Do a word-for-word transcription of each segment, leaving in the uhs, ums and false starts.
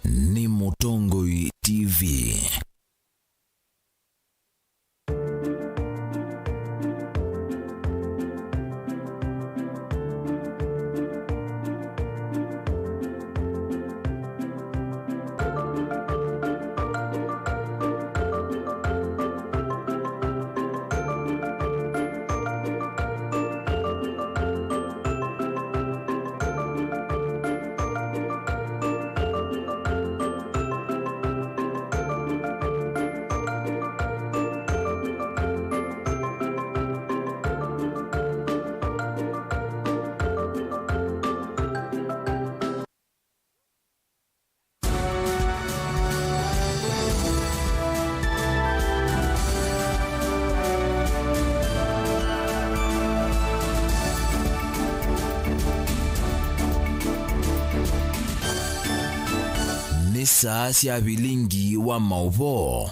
Nĩ Mũtongoi T V. Nĩ saa sya vilingi wa maũvoo.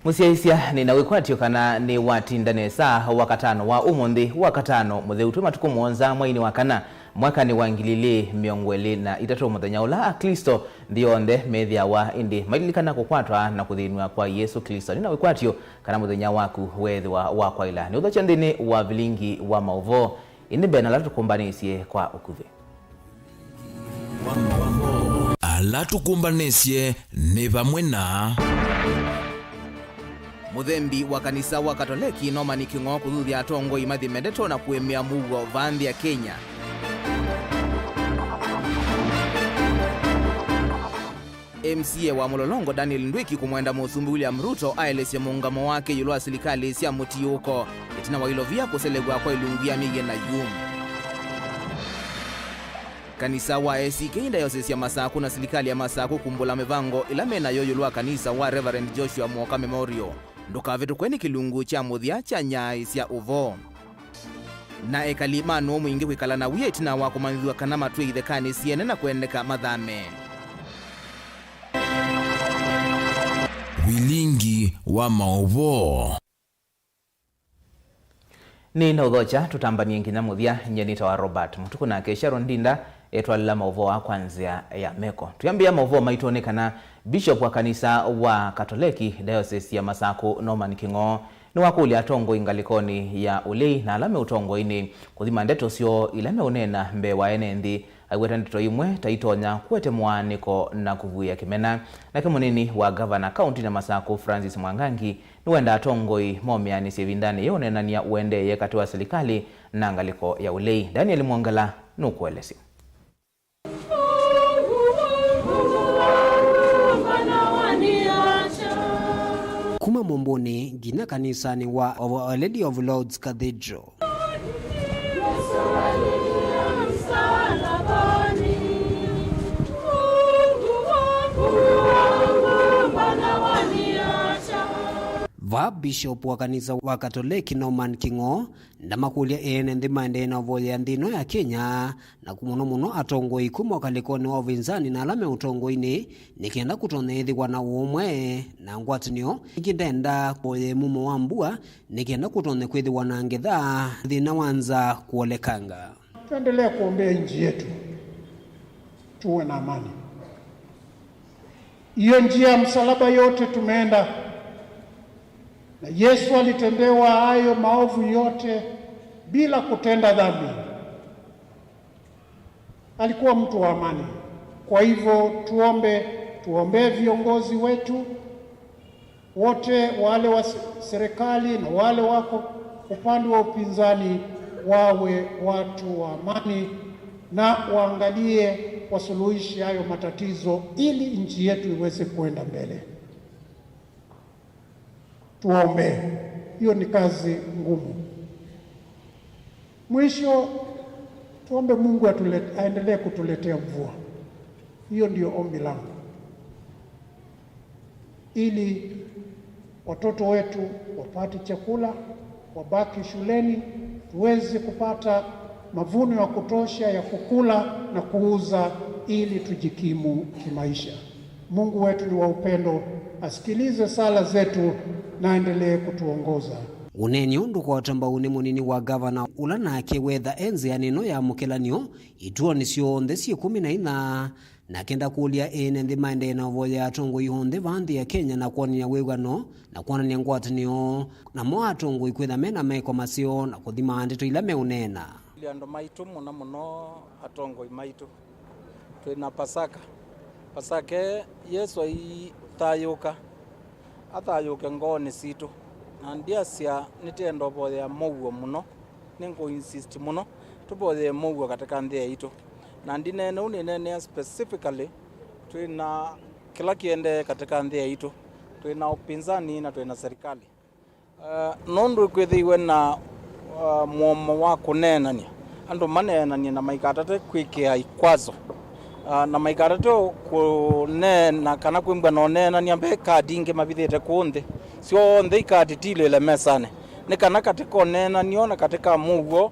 Mũsyaĩĩsya, nĩ na wĩkwatyo kana nĩ watinda nesa wakatano wa ũmũnthĩ, wakatano mũtheu, twĩ matukũ mũonza mweinĩ wa kana, mwakanĩ wa ngili ilĩ mĩongo ĩlĩ na itatũ, mũthenya ũla Aklĩsto nthĩ yonthe methĩawa ĩndĩ maililikana kũkwatwa na kũthĩnw'a kwa Yesũ Klĩsto. Nĩ na wĩkwatyo kana mũthenya waku weethĩwa wa kwaĩla. Nĩ ũthokya nthĩnĩ wa vilingi wa maũvoo, ĩndĩ mbee na ala tũkũmbanĩsye kwa ũkuvĩ. Ala tũkũmbanĩsye nĩ vamwe na. Mũthembi wa kanisa wa Katoleki Norman Kĩng'o kũthuthya atongoi mathime ndeto na kũĩmĩa mũuo vaa nthĩ ya Kenya. M C A wa Mũlolongo Daniel Ndwĩki kũmwenda Mũsumbĩ William Ruto aelesye mũũngamo wake ĩũlũ wa silikalĩ sya mũtiũũko ĩtina wa ilovia kũselew'a kwa ilungu ya myei ĩna yu. Kanisa wa A C K Diocese ya Masakũ na silikalĩ ya Masakũ kumbũla mĩvango ĩla me nayo ĩũlũ wa kanisa wa Reverend Joshua Muoka Memorial ndũkavĩtũkwe nĩ kĩlungu kya mũthya kya nyaĩ sya ũvoo. Na ekali ma nũũ mwingĩ kwĩkala na wia ĩtina wa kũmanyĩthw'a kana matw'e ithekanĩ syene na kwendeka mathame. Vilingi wa maũvoo. Nĩ na ũthokya tũtambanie nginya mũthya. Nyie nĩtawa Robert Mũtukũ, nake Sharon Ndinda etwalĩla maũvoo aa kwa nzĩa ya meko. Twĩambĩĩa maũvoo maitũ nĩ kana Bishop wa kanisa wa Katoleki Diocese ya Masakũ Norman Kĩng'o nĩwakũlya atongoi ngalĩkonĩ ya ũlei na ala me ũtongoinĩ kũthima ndeto syoo ila meũneena mbee wa ene nthĩ. Aiweta ndeto imwe ta itonya kũete mũaanĩko na kũvuĩa kĩmena. Nake mũnini wa ngavana kaũntinĩ ya Masakũ Francis Mwangangi nĩwenda atongoi momĩanĩsye ĩvindanĩ yĩĩ ũneenany'a ũendeeye katĩ wa silikalĩ na ngalĩko ya ũlei. Daniel Mwongela nũkũelesya. Kuma mũmbũnĩ nginya kanisanĩ wa Our Lady of Lourdes Cathedral. Vaa Bishop wa kanisa wa Katoleki Norman Kĩng'o ndamakũlya ene nthĩ maendee na ũvoyea nthĩ ĩno ya Kenya, na mũno mũno atongoi kuma ũkalĩkonĩ wa ũvinzani na ala me ũtongoinĩ, nĩ kenda kũtonye ĩthĩwa na ũũmwe na ngwatanĩo. Ĩngĩ ndenda kũvoyea mumo wa mbua, nĩ kenda kũtonye kwĩthĩwa na ngetha, thĩna wa nza kũolekanga. Tuendelee kuombea nchi yetu, tuwe na amani. Hiyo njia ya msalaba yote tumeenda, na Yesu alitendewa hayo maovu yote bila kutenda dhambi. Alikuwa mtu wa amani. Kwa hivyo tuombe, tuombee viongozi wetu wote, wale wa se-, serikali na wale wako upande wa upinzani, wawe watu wa amani na waangalie, wasuluhishe hayo matatizo ili nchi yetu iweze kuenda mbele. Tuombe. Hiyo ni kazi ngumu. Mwisho, tuombe Mungu atule-, aendelee kutuletea mvua. Hiyo ndio ombi langu. Ili watoto wetu wapate chakula, wabaki shuleni, tuweze kupata mavuno ya kutosha ya kukula na kuuza ili tujikimu kimaisha. Mungu wetu ni wa upendo, asikilize sala zetu na aendelee kutuongoza. Ũneeni ũũ ndũkwatwa mbau nĩ mũnini wa ngavana, ũla nake wetha e nzĩanĩ ĩno ya mũkĩlanĩo ituonĩ syonthe syĩ kũmi na inya, na kenda kũlya ene nthĩ maendee na ũvoyea atongoi onthe vaa nthĩ ya Kenya na kwonany'a wĩw'ano na kwonany'a ngwatanĩo, namo atongoi kwĩtha mena meko maseo na kũthima ndeto ila meũneena. Andũ maitũ mũno mũno, atongoi maitũ, twĩ na Pasaka. Pasaka ĩĩ Yesũ aithayũũka, athayũũke ngoonĩ sitũ. Na ndyasya nĩtwenda ũvoyea mũuo mũno, nĩngũ insist mũno tũvoyee mũuo katika nthĩ yaitũ. Na ndineene ũu, nĩneenea specifically twĩ na kĩla kĩendee katika nthĩ yaitũ, twĩ na upinzani na twĩ na serikali. Uh, nũndũ kwĩthĩiwe na, uh, mũomo wa kũneenany'a, andũ maneenany'e na maikatate kwĩkĩa ikwazo, uh, na maikatate kũneena kana kwĩmbwa na ũneenany'a ve kadi ingĩ mavithĩte kũũ nthĩ. Syonthe ikatitilĩle mesanĩ, nĩ kana katĩ ka ũneenany'o na katĩ ka mũuo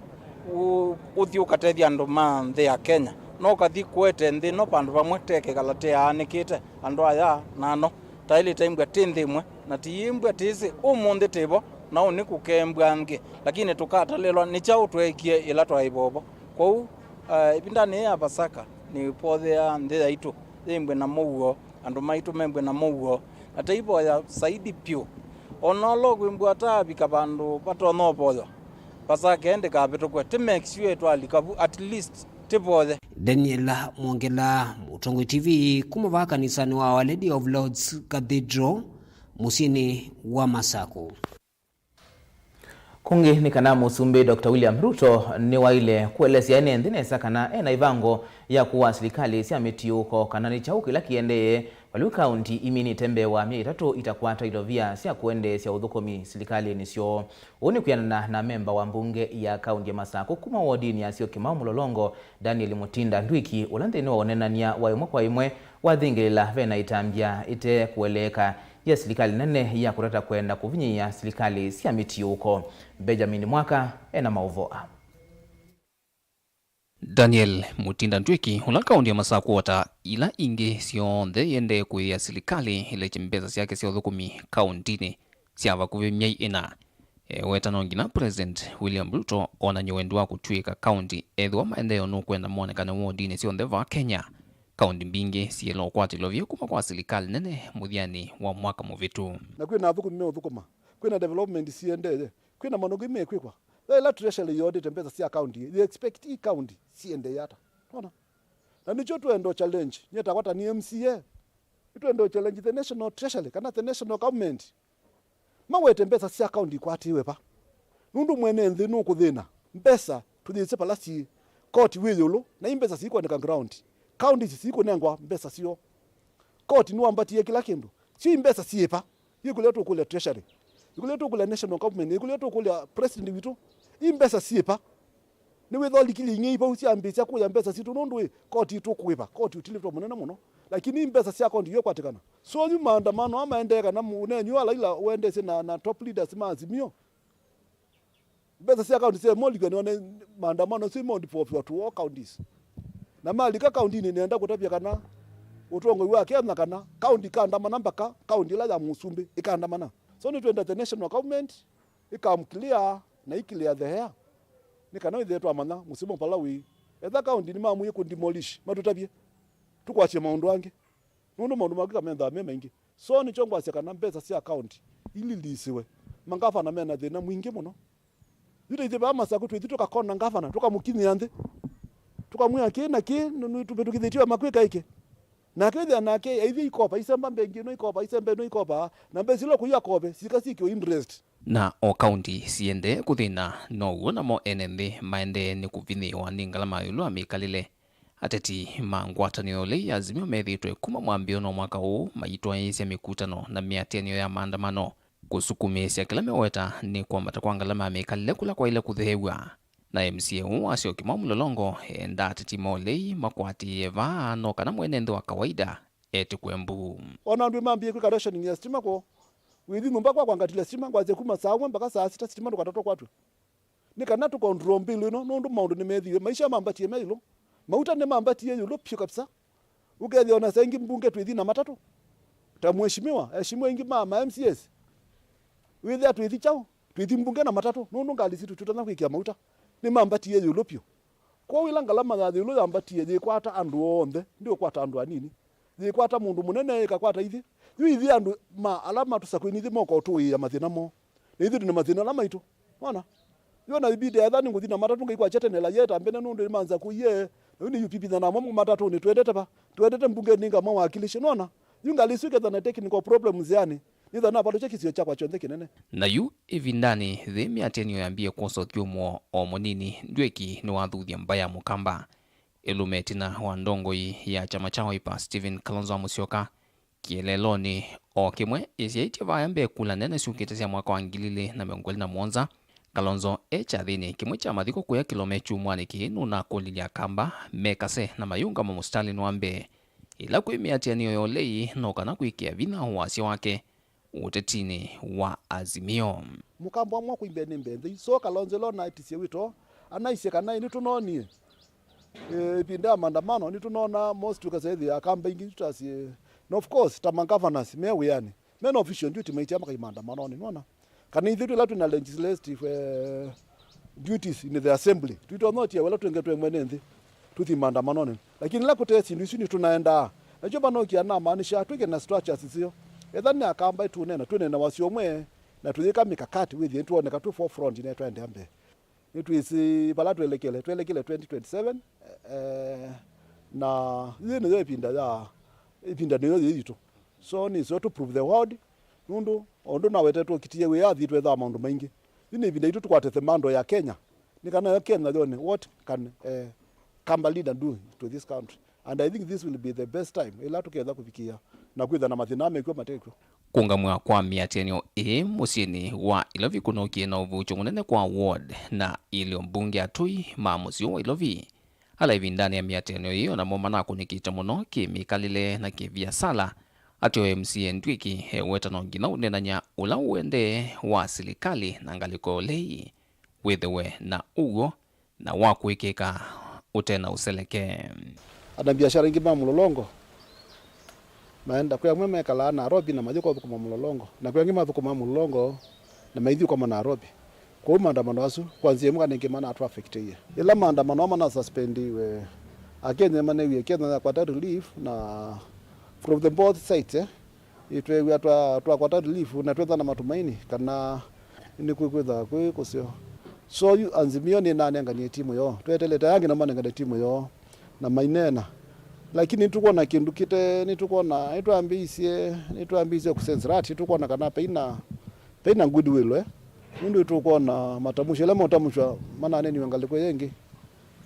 ũ-, ũthi ũkatethya andũ ma nthĩ ya Kenya. No ũkathi kũete nthĩ ĩno vandũ vamwe tekĩkala teaanĩkĩte andũ aya na ano. Taĩlĩte imbwa tĩ nthĩ ĩmwe, na tĩimbwa tĩsĩ ũmũnthĩ tĩvo, na ũnĩ kũkembwa angĩ, lakini tũkatalĩlwa nĩ kyaũ tweekie ĩla twaĩ vovo. Kwoou, uh, ĩvindanĩ yĩĩ ya Pasaka, nĩvoyea nthĩ yaitũ yĩmbwe na mũuo, andũ maitũ membwe na mũuo, na taivoya saidi pyũ. O na ũla ũkwĩmbwa ataavika vandũ vatonya ũvoywa, Pasaka ĩĩ ndĩkavĩtũkwe, tĩ make sure twalika vu, at least tĩvoye. Daniel Mwongela, Mũtongoi T V, kuma vaa kanisanĩ wa Our Lady of Lords Cathedral, mũsyĩnĩ wa Masakũ. Kũngĩ nĩ kana Mũsumbĩ Doctor William Ruto nĩwaĩle kũelesya ene nthĩ nesa kana ena ĩvango ya kũaa silikalĩ sya mĩtiũũko, kana nĩ kyaũ kĩla kĩendee valu kaunti iminĩte mbee wa myei ĩtatũ itakwata ilovia sya kũendeesya ũthũkũmi silikalĩnĩ syoo. Ũu nĩ kwĩanana na memba wa mbunge ya kaunti ya Masakũ kuma wodinĩ ya Syokimau Mlolongo, Daniel Mutinda Ndwiki, ũla nthĩnĩ wa ũneenany'a wa ĩmwe kwa ĩmwe wathingĩlĩla vena ĩtambya ĩte kũeleeka ya silikalĩ nene ya kũtata kwenda kũvinyĩĩa silikalĩ sya mĩtiũũko. Benjamin Mwaka ena maũvoo aa. Daniel Mutinda Ndwiki, ũla kaunti ya Masakũ o ta ila ingĩ syonthe ĩendee kũĩĩa silikalĩ ĩlekye mbesa syake sya ũthũkũmi kauntinĩ sya vakuvĩ myei ĩna, eweta no nginya President William Ruto onany'e wendi wa kũtw'ĩĩka kaunti ethĩwa maendeeo nũkwenda monekane wodinĩ syonthe vaa Kenya. Kaunti mbingĩ siĩle ũkwata ilovia kuma kwa silikalĩ nene mũthyanĩ wa mwaka mũvĩtu. Na kwĩ na athũkũmi meũthũkũma, kwĩ na development siendee, kwĩ na maũndũ angĩ mekwĩkwa. Ve ĩla treasury yotete mbesa sya county, you expect ii county siendee ata? Twona? Na nĩkyo twenda challenge, nyie takwa ta nĩ M C A, nĩtwenda challenge the national treasury kana the national government. Mawete mbesa sya county ikwatĩwe va? Nũndũ mwene nthĩ nũkũthĩna. Mbesa tũyĩsĩ vala syĩ. Koti wĩ ĩũlũ, na i mbesa sikwoneka ground. Counties sikũnengwa mbesa syoo. Koti nĩwambatie kĩla kĩndũ. Syo i mbesa syĩ va? Yĩkũlya tũkũlya treasury. Yĩkũlya tũkũlya national government. Yĩkũlya tũkũlya president witũ. I mbesa syĩ va? Nĩwĩthwa likili ing'ei vau syambĩĩsya kũya mbesa sitũ nũndũ ĩ, koti itũkũĩva, koti ũtilĩtwe mũnene mũno. Lakini mbesa sya koti ikwatĩkana. So yu maandamano aa maendee kana mũneenyũ wa Raila ũendeesye na, na top leaders ma Azimio. Mbesa sya kaunti sya Moliga nĩone maandamano asu maũndĩvoviwa to all counties. Na malika kauntinĩ nĩenda kũtavya kana ũtongoi wa Kenya kana kaunti ĩkaandamana mpaka kaunti ĩla ya mũsumbĩ ĩkaandamana. So nĩtwenda the national government ĩkam clear na ĩ clear the air. Nĩ kana wĩthĩe twamanya mũsumbĩ vala wĩ. Etha kaunti nĩmamwie kũ demolish, matũtavye. Tũkwatye maũndũ angĩ. Nũndũ maũndũ maku kamethaa me maingĩ. So nĩkyo ngwasya kana mbesa sya county ililisiwe. Mangavana mena thĩna mwingĩ mũno. Yu ta ithyĩ vaa Masakũ twĩthi tũkakona ngavana, tũkamũkinyĩa nthĩ. Tũkamwĩa kĩĩ na kĩĩ nĩ, nĩ tũvĩtũkĩthĩtye wema kwĩka ĩkĩ. Nake wĩthĩa nake aithi ikopa, isemba mbengi ĩno ikopa, isemba ĩno ikopa, na mbesa ila kũi akove, sika sikĩo interest. Na o kaunti siendee kũthĩna, now'o namo ene nthĩ maendee nĩ kũvinyĩĩwa nĩ ngalama ya ĩũlũ wa mĩkalĩle. Ateti ma ngwatanĩo ĩla ya Azimio methĩĩtwe kuma mwambĩĩo wa mwaka ũũ mayĩtwaĩĩsya mĩkutano na mĩatĩanĩo ya maandamano kũsukumĩĩsya kĩla meweta nĩ kwambata kwa ngalama ya mĩkalĩle kũla kwaĩle kũtheew'a. Na M C A ũũ wa Syokimau Mlolongo enda ateti ma ũlei makwatĩĩe vaa no kana mwene nthĩ wa kawaida etĩkwe mbuu. Ona andũ mambĩĩe kwĩka rationing ya sitima kwoo. Wĩthi nyũmba kwakwa ngatila sitima, ngwasya kuma saa ũmwe mpaka saa sita sitima ndũkatatwa kwatw'a. Nĩ kana tũ control bill ĩno, nũndũ maũndũ nĩmethiwe, maisha mambatie me ĩũlũ, mauta nĩmambatie ĩũlũ vyũ kabisa. Ũkethĩa ona saa ingĩ mbunge twĩthi na matatũ, ta mheshimiwa, aheshimiwa aingĩ ma, ma M C As, wĩthĩa twĩthi kyaũ, Twĩthi mbunge na matatũ, nũndũ ngalĩ sitũ tũtonya kwĩkĩa mauta. Nĩmambatie ĩũlũ vyũ. Kwoou ĩla ngalama ya ĩũlũ yambatie, yĩkwata andũ onthe, ndĩũkwata andũ anini. Yĩkwata mũndũ mũnene, ĩkakwata ithyĩ. Yu ithyĩ andũ ma ala matũsakũĩni ithyĩ moka ũtũĩĩa mathĩna moo. Na ithyĩ twĩ na mathĩna ala maitũ. Wona? Yu ona ĩvinda ya ĩtha nĩngũthi na matatũ ngaikwa kyatenela yeta mbene nũndũ nĩmanza kũie. Na yu nĩ U P P na namo matatũnĩ twendete va. Twendete mbunge nĩ ngamwa wakilishe. Nona? Yu ngalĩ isu iketha na technical problem nzĩanĩ. Nĩtha navalũkya kĩsio kyakwa kyonthe kĩnene. Na yu ĩvindanĩ yĩĩ mĩatĩanĩo yambie kwosa ũthyũmũo o mũnini, Ndw'ĩki nĩwathuthya mbaĩ ya Mũkamba ĩlume ĩtina wa ndongoi ya kyama kya Wiper Stephen Kalonzo wa Musyoka kĩeleelonĩ o kĩmwe ĩsyaĩtye vaya mbee kula nene syũkĩte sya mwaka wa ngili ilĩ na mĩongo ĩlĩ na mũonza. Kalonzo e kyathĩnĩ kĩmwe kya mathiko kũya kĩlome kyumwanĩ kĩĩ nũnakũlilye Akamba mekase na mayĩũngama mũsitalĩnĩ wa mbee ĩla kwĩ mĩatĩanĩo ya ũlei no kana kwĩkĩa vinya wasya wake ũtetinĩ wa Azimio. Mũkamba ũmwe kũimbĩa nĩ mbee nthei. So Kalonzo ĩla ũnaitisye wĩto, anaisye kana nĩtũnonie, eh, ĩvinda ya maandamano, nĩtũnona most tukasethĩa Akamba ingĩ tũtasye. Na of course, ta ma governors me wĩanĩ, mena official duty maitia makai maandamanonĩ, nona? Kana ithyĩ twĩla twĩna legislative, eh, duties in the assembly, twitonya ũtia wĩla twĩngĩ twĩ mwene nthĩ, tũthi maandamanonĩ. Lakini ĩla kũte syĩndũ isu nĩtũnaendaa. Nakyo vanokia namaanisha twĩke na structures iseo. Etha nĩ Akamba ĩtũneena, twĩneena wasyo ũmwe, na tũyĩka mikakati wĩthĩe nĩtwoneka twĩ forefront na twaendea mbee. Nĩtwĩsĩ vala twelekele, twelekele twenty twenty-seven, eh, na yĩĩ nĩyo ĩvinda ya, ĩvinda nĩyo yĩĩ yitũ. So nĩseo to prove the world, nũndũ o ũndũ nawetetwe kĩtie wĩyathi twethaa maũndũ maingĩ. Yu nĩ ĩvinda yitũ tũkwate themando ya Kenya. Nĩ kana yo Kenya yone what can, eh, Kamba leader do to this country. And I think this will be the best time ĩla tũketha kũvikĩa na kwĩtha na mathĩna mekw'o matekw'o. Kũngamw'a kwa mĩatĩanĩo ĩĩ mũsyĩnĩ wa Ilovi kũnookie na ũvukyũ mũnene kwa ward na ilio mbunge atũi ma mũsyĩ wa Ilovi, ala ĩvindanĩ ya mĩatĩanĩo ĩĩ onamo manakũnĩkĩte mũno kĩ-mĩkalĩle na kĩ-viasala. Ateo M C A Ndw'ĩki eweta no nginya ũneenany'a ũla ũendee wa silikalĩ na ngalĩko ya ũlei wĩthĩwe na ũw'o na wa kũĩkĩĩka ũte na ũseleke. Ana biashara aingĩ ma Mlolongo maenda, kwĩ amwe mekalaa Nairobi na mathi kũthũkũma Mlolongo, na kwĩ angĩ mathũkũmaa Mlolongo na maithi ũkoma Nairobi. Kwoou maandamano asu kwa nzĩa ĩmwe kana ĩngĩ manatũaffectĩie. Ĩla maandamano aa manasuspendiwe, Akenya nĩmanewie Kenya yakwata relief, na from the both sides, eh, Ĩtweew'a twa-, twakwata relief na twetha na matumaini kana nĩkwĩkwĩtha kwĩ kũseo. So yu Azimio nĩnanenganie timu yoo. Twetelete angĩ na manengane timu yoo na maineena. Lakini nĩtũkwona kĩndũ kĩte, nĩtũkwona, nĩtwambĩĩisye, nĩtwambĩĩisye kũsense rat, nĩtũkwona kana peina, peina goodwill, eh. Nũndũ nĩtũkwona matamushi ala meũtamushwa mananeniwe ngalĩko ĩngĩ.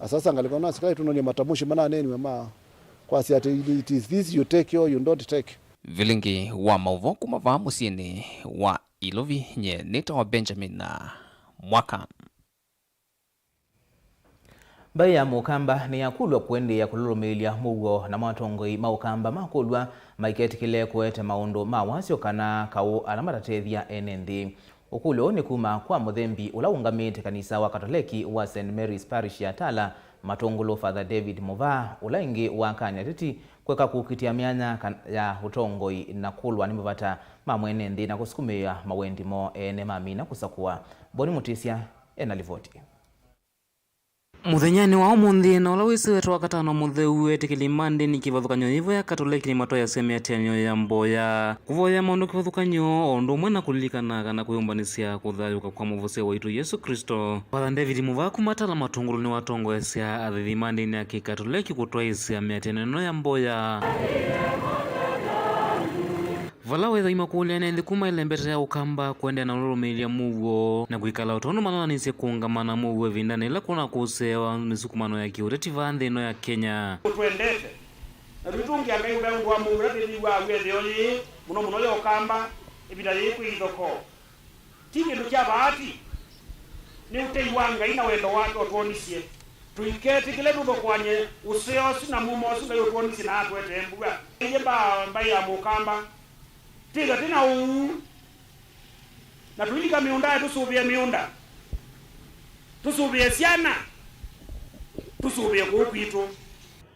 Asasa ngalĩko na asikalĩ tũnonie matamushi mananeniwe ma kwasya atĩ it is this you take or you don't take. Vilingi wa maũvoo kuma vaa mũsyĩnĩ wa Ilovi, nye nĩtawa Benjamin Mwaka. Mbaĩ ya Mũkamba nĩyakũlw'a kũendeea kũlũlũmĩĩlya mũuo, namo atongoi ma Ũkamba makũlw'a maiketĩkĩle kũete maũndũ ma wasyo kana kaũ ala matatethya ene nthĩ. Ũkũlyo ũũ nĩ kuma kwa mũthembi ũla ũngamĩte kanisa wa Katoleki wa Saint Mary's Parish ya Tala, Matũngũlũ, Father David Muvaa, ũla ĩngĩ wakany'a ateti kweka kũkitĩa myanya kan-, ya ũtongoi na kũlwa nĩ mavata ma mwene nthĩ na kũsukumĩĩa mawendi moo ene mamina kũsakũa. Boni Mũtĩsya ena livoti. Mũthenyanĩ wa ũmũnthĩ, na ũla wĩsĩ wetwa Wakatano Mũtheu, etĩkĩli ma ndĩni kĩvathũkany'o yĩvo ya Katoleki nĩmatoeasya mĩatĩanĩo ya mboya, kũvoya maũndũ kĩvathũkany'o, o ũndũ ũmwe na kũlilikana kana kwĩyũmbanĩsya kũthayũũka kwa Mũvosya waitũ Yesũ Klĩsto. Father David Muvaa kuma Tala Matũngũlũ nĩwatongoesya athĩni ma ndĩni ya Kĩkatoleki kũtwaĩĩsya mĩatĩanĩo ĩno ya mboya. Vala wĩthwa imakũlya ene nthĩ kuma ĩlembeta ya Ũkamba kũendeea na ũlũlũmĩĩlya mũuo na kwĩkala o tondũ manananĩsye kũũngama na mũuo ĩvindanĩ yĩla kwona kũseewa mĩsukumano ya kĩũteti vaa nthĩ ĩno ya Kenya. Ũtwendete, na tũitũngĩa Ngai ũvea ũndũ wa mũuo ũla twĩthĩiwaa wĩ ĩtheo yĩĩ, mũno mũno ya Ũkamba, ĩvinda yĩĩ kwĩ ithokoo. Ti kĩndũ kya vaati. Nĩ ũtei wa Ngai na wendo wake ũtwonisye. Tũiketĩkĩle tũthokũany'e ũseo ũsu na mumo ũsu Ngai ũtwonisye na atũetee mbua. Ĩngĩ mba-, mbaĩ ya Mũkamba. Twĩthwa twĩ na ũuu, na tũilika mĩũndanĩ tũsũvĩe mĩũnda, tũsũvĩe syana, tũsũvĩe kũu kwitũ.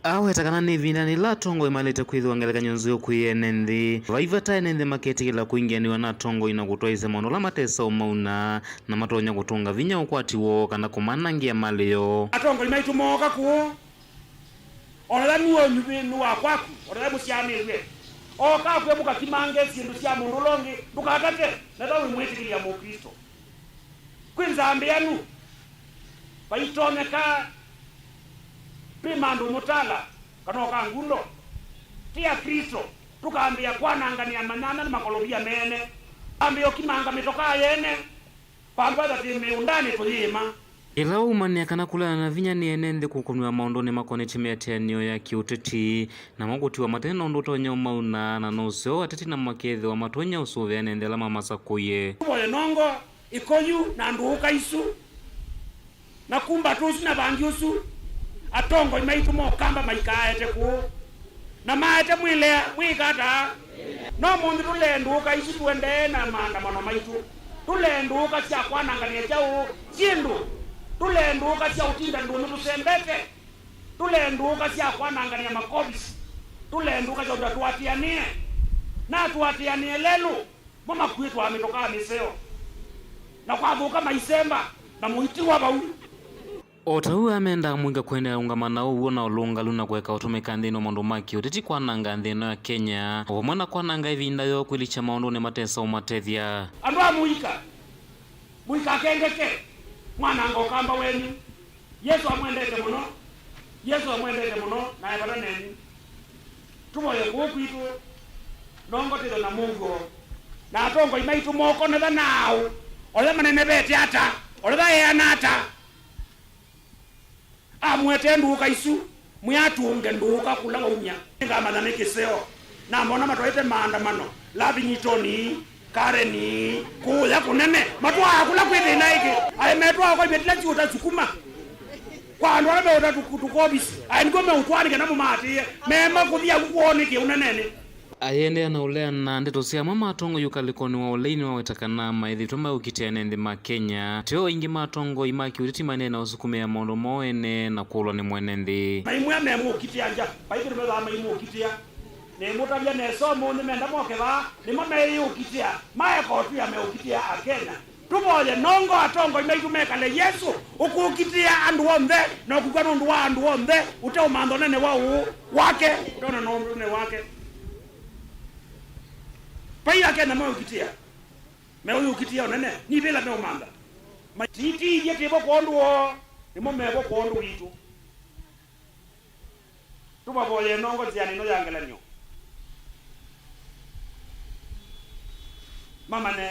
Aweta kana nĩ ĩvindanĩ yĩla atongoi maĩlĩte kwĩthĩwa ngelekany'o nzeo kwĩ ene nthĩ. Vai vata ene nthĩ maketĩkĩla kũingĩanĩw'a na atongoi na kũtwaĩĩsya maũndũ ala matesa ũmauna na matonya kũtũnga vinya ũkwati woo kana kũmanangĩa malĩ yoo. Atongoi maitũ mooka kũũ, o na yu nũũ nyuvĩ nĩ wa kwaku, o na yu mũsyaanĩw'e, ooka kwĩ mũkakimange syĩndũ sya mũndũ ũla ũngĩ, ndũkatate, na ethĩwa wĩmwĩtĩkĩlya Mũklĩsto. Kwĩ nzambĩanu, vaitonyeka twĩma andũ mũtala kana o ka ngundo. Ti Aklĩsto, tũkambĩĩa kwananganĩa manyanya na makolovia meene, twambĩĩa ũkimanga mĩtokaa yeene, vandũ vatha twĩ mĩũndanĩ tũyĩĩma. Ĩla waumanĩa kana kũleana na vinya nĩ ene nthĩ kũkũnw'a maũndũnĩ makonetye mĩatĩanĩo ya kĩũteti, namo kũtiwa matene na ũndũ ũtonya ũmauna, na no ũseo ateti na makethĩwa matonya ũsũvĩa ene nthĩ ala mamasakũie. Tũvoye nongo, ĩkoyu na ndũũka isu, na kumba tũsu na vangi ũsu, atongoi maitũ ma Ũkamba maikaaete kũũ, na maaete mwĩlea mwĩkataa. No mũnthĩ tũlee ndũũka isu tũendee na maandamano maitũ. Tũlee ndũũka sya kwananganĩa kyaũ syĩndũ. Tũlee ndũũka sya ũtinda ndũnyũ tũsembete. Tũlee ndũũka sya kwananganĩa makovisi. Tũlee ndũũka sya ũndũ tũatĩanĩe. Na tũatĩanĩe lelũ. Mo makuĩtwaa mĩtokaa mĩseo, na kwathũka maisemba, na mũitiwa vau. O ta ũu amendaa mũika kũendeea ũngama na ũw'o na ũlũngalu na kũeka ũtũmĩka nthĩnĩ wa maũndũ ma kĩũteti kwananga nthĩ ĩno ya Kenya, o vamwe na kwananga ĩvinda yoo kwĩlikya maũndũnĩ matesa ũmatethya. Andũ a mũika, mũikakengeke, mwananga Ũkamba wenyu. Yesũ amwendete mũno, Yesũ amwendete mũno, na e vata nenyu. Tũvoye kũũ kwitũ, nongo tĩtho na mũuo, na atongoi maitũ moko netha naaũ, oletha manenevete ata, oletha eana ata. Amũetee ndũũka isu, mwĩatũnge ndũũka kũla waumya. Nĩngamanya nĩ kĩseo. Namona matwaĩte maandamano, Lavington, Karen, kũũya kũnene. Matwaa kũla kwĩ thĩna ĩngĩ. Aĩ metwaa kwa iveti ila siũta sukuma. Kwa andũ ala meũta tũkovisi. Aĩ nĩkw'o meũtwaa nĩ kana mũmaatĩĩe. Meema kũthi avu kwoo nĩkĩ ũnenenĩ. Ayĩendeea na ũleana ndeto sya amwe ma atongoi ũkalĩkonĩ wa ũlei nĩwaweta kana maĩthĩtwe meũkitĩa ene nthĩ ma Kenya. Teo aingĩ ma atongoi ma kĩũteti maendeee na ũsukumĩa maũndũ moo ene na kũlwa nĩ mwene nthĩ. Maimwĩa memũkitĩa ngya, vai kĩndũ methaa maimũkitĩa. Nĩmũtavya nesa ũmũnthĩ menda moke vaa, nĩmo meĩũkitĩa, maeka ũtwĩa meũkitĩa Akenya. Tũvoye nongo atongoi maitũ mekale Yesũ ũkũkitĩa andũ onthe na ũkũkw'a nũndũ wa andũ onthe, ũteũmantha ũnene wa ũũ wake, ũteũmantha ũnene wake. Vai Akenya meũkitĩa, meũyũkitĩa ũnene, nivĩla meũmantha. Matitithye tĩvo kwondũ woo, nĩmo mevo kwondũ witũ. Tũmavoye nongo nzĩanĩ ĩno ya ngelany'o. Mamanye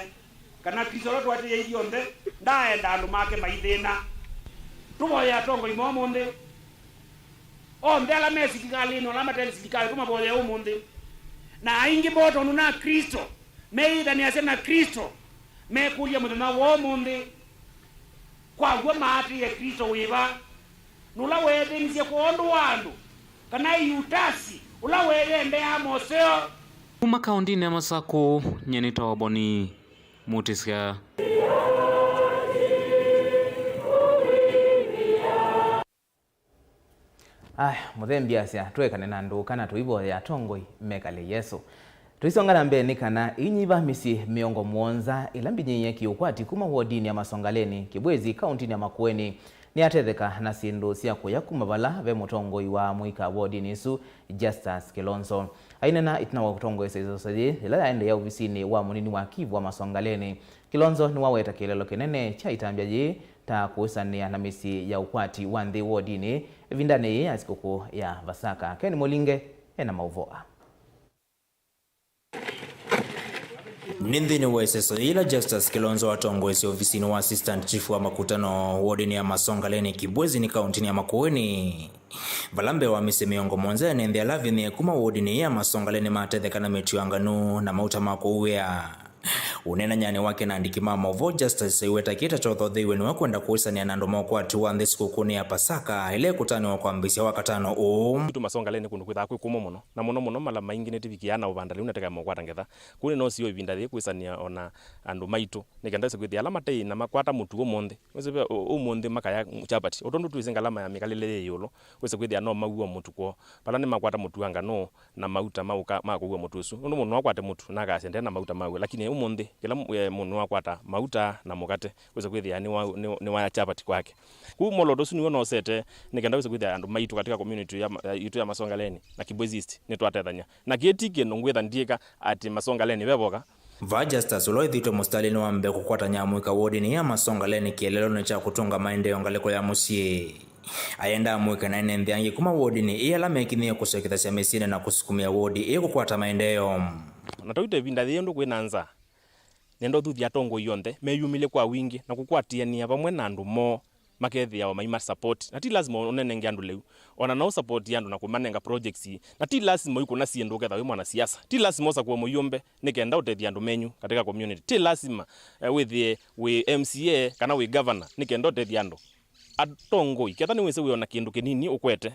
kana Klĩsto ũla tũatĩĩe ithyonthe ndaaenda andũ make maithĩna. Tũvoye atongoi ma ũmũnthĩ. Onthe ala me silikalĩnĩ, ala mate silikalĩ, tũmavoye ũmũnthĩ. Na aingĩ moo tondũ na Klĩsto, meyĩtanĩasya na Klĩsto, mekũlya mũthenya wa ũmũnthĩ, kwa w'o maatĩĩe Klĩsto wĩva? Nũla weethĩnisye kwondũ wa andũ, kana Yutasi, ũla weyendeaa moseo? Kuma kaũntĩnĩ ya Masakũ, nyie nĩtawa Boni Mutisya. Aya, mũthembi asya, tũekane na ndũũka na tũivoye atongoi mekale Yesũ. Tũisonga na mbee nĩ kana inyiva mĩsyĩ mĩongo mũonza ĩla mbinyĩĩe kĩũkwati kuma wodinĩ ya Masongaleni, Kĩbwezi, kaũntĩnĩ ya Makueni, nĩyatetheka na syĩndũ sya kũya kuma vala ve mũtongoi wa mũika wodinĩ ĩsu, Justus Kilonzo. Aineena ĩtina wa kũtongoesya ĩseso yĩĩ yĩla yaendeea ovisinĩ wa mũnini wa Kivu wa Masongaleni, Kilonzo nĩwaweta kĩeleelo kĩnene kya ĩtambya yĩĩ ta kũũsanĩa na mĩsyĩ ya ũkwati wa nthĩ wodinĩ ĩvindanĩ yĩĩ ya sikũkũ ya Vasaka. Ken Mũlinge ena maũvoo aa. Nĩ nthĩnĩ wa ĩseso yĩla Justus Kilonzo watongoesye ovisinĩ wa Assistant Chief wa makutano wodinĩ ya Masongaleni, Kibwezi nĩ kaũntĩnĩ ya Makueni, vala mbee wa mĩsyĩ mĩongo mũonza ene nthĩ ala avinyĩe kuma wodinĩ ya Masongaleni matetheka na mĩtw'anganu na mauta ma kũuĩa. Ũneenany'anĩ wake na andĩki ma maũvoo, Justus aiweta kĩĩ ta kyothotheiwe nĩwe kwenda kũĩsanĩa na andũ ma ũkwati wa nthĩ sikũkũnĩ ya Pasaka, ĩla ĩkũtanĩwa kwambĩĩsya Wakatano ũũ. Kwitũ Masongaleni nĩ kũndũ kwĩthaa kwĩ kũmũ mũno, na mũno mũno mala maingĩ nĩtĩvikĩaa na ũvanda lĩu na tĩkaema ũkwata ngetha. Kũu nĩnosio ĩvinda yĩĩ kwĩsanĩa o na andũ maitũ, nĩ kenda wĩse kwĩthĩa ala mataĩ na makwata mũtu ũmũnthĩ. Wĩse ve ũ-, ũmũnthĩ makaya chapati. O tondũ twĩsĩ ngalama ya mĩkalĩle yĩ ĩũlũ, wĩse kwĩthĩa no mauo mũtu kwoo. Vala nĩmakwata mũtu wa nganũ, na mauta ma ũka-, ma kũua mũtu ũsu. Nũndũ mũndũ no akwate mũtu na akasya nde na mauta maw'o, lakini ũmũnthĩ, kĩla mũ-, eh, mũndũ no akwata mauta na mũkate, wĩse kwĩthĩa nĩ wa, nĩ, nĩ wa chapati kwake. Kũu mwolooto ũsu nĩw'o nosete, nĩ kenda wĩse kwĩthĩa andũ maitũ katika community ya ma-, ya, itũ ya Masongaleni na Kibwezi East nĩtwatethany'a. Na kĩĩ ti kĩndũ ngwĩtha ndyĩka atĩ Masongaleni ve voka. Vaa Justus, ũla wĩthĩĩtwe mũsitalĩnĩ wa mbee kũkwata nyamũika wodinĩ ya Masongaleni kĩeleelonĩ kya kũtũnga maendeeo ngalĩko ya mũsyĩ. Ayendaa mũĩke na ene nthĩ angĩ kuma wodinĩ ĩĩ ala mekinyĩe kũsyokethasya mĩsyĩnĩ na kũsukumĩa wodi ĩĩ kũkwata maendeeo. Na twaĩte ĩvinda yĩĩ ũndũ kwĩ na nzaa, nenda ũthuthya atongoi onthe meyumĩlye kwa wingĩ na kũkwatĩanĩa vamwe na andũ moo makethĩawa maima support. Na ti lasima ũnenenge andũ lĩu, o na no support andũ na kũmanenga projects ii. Na ti lasima ũikũna syĩndũ ũketha wĩ mwanasiasa. Ti lasima ũsakũe mũyũmbe nĩ kenda ũtethya andũ menyu katika community. Ti lasima, eh, wĩthĩe wĩ M C A kana wĩ governor nĩ kenda ũtethya andũ. Atongoi, ketha nĩwĩsĩ wĩ o na kĩndũ kĩnini ũkwete,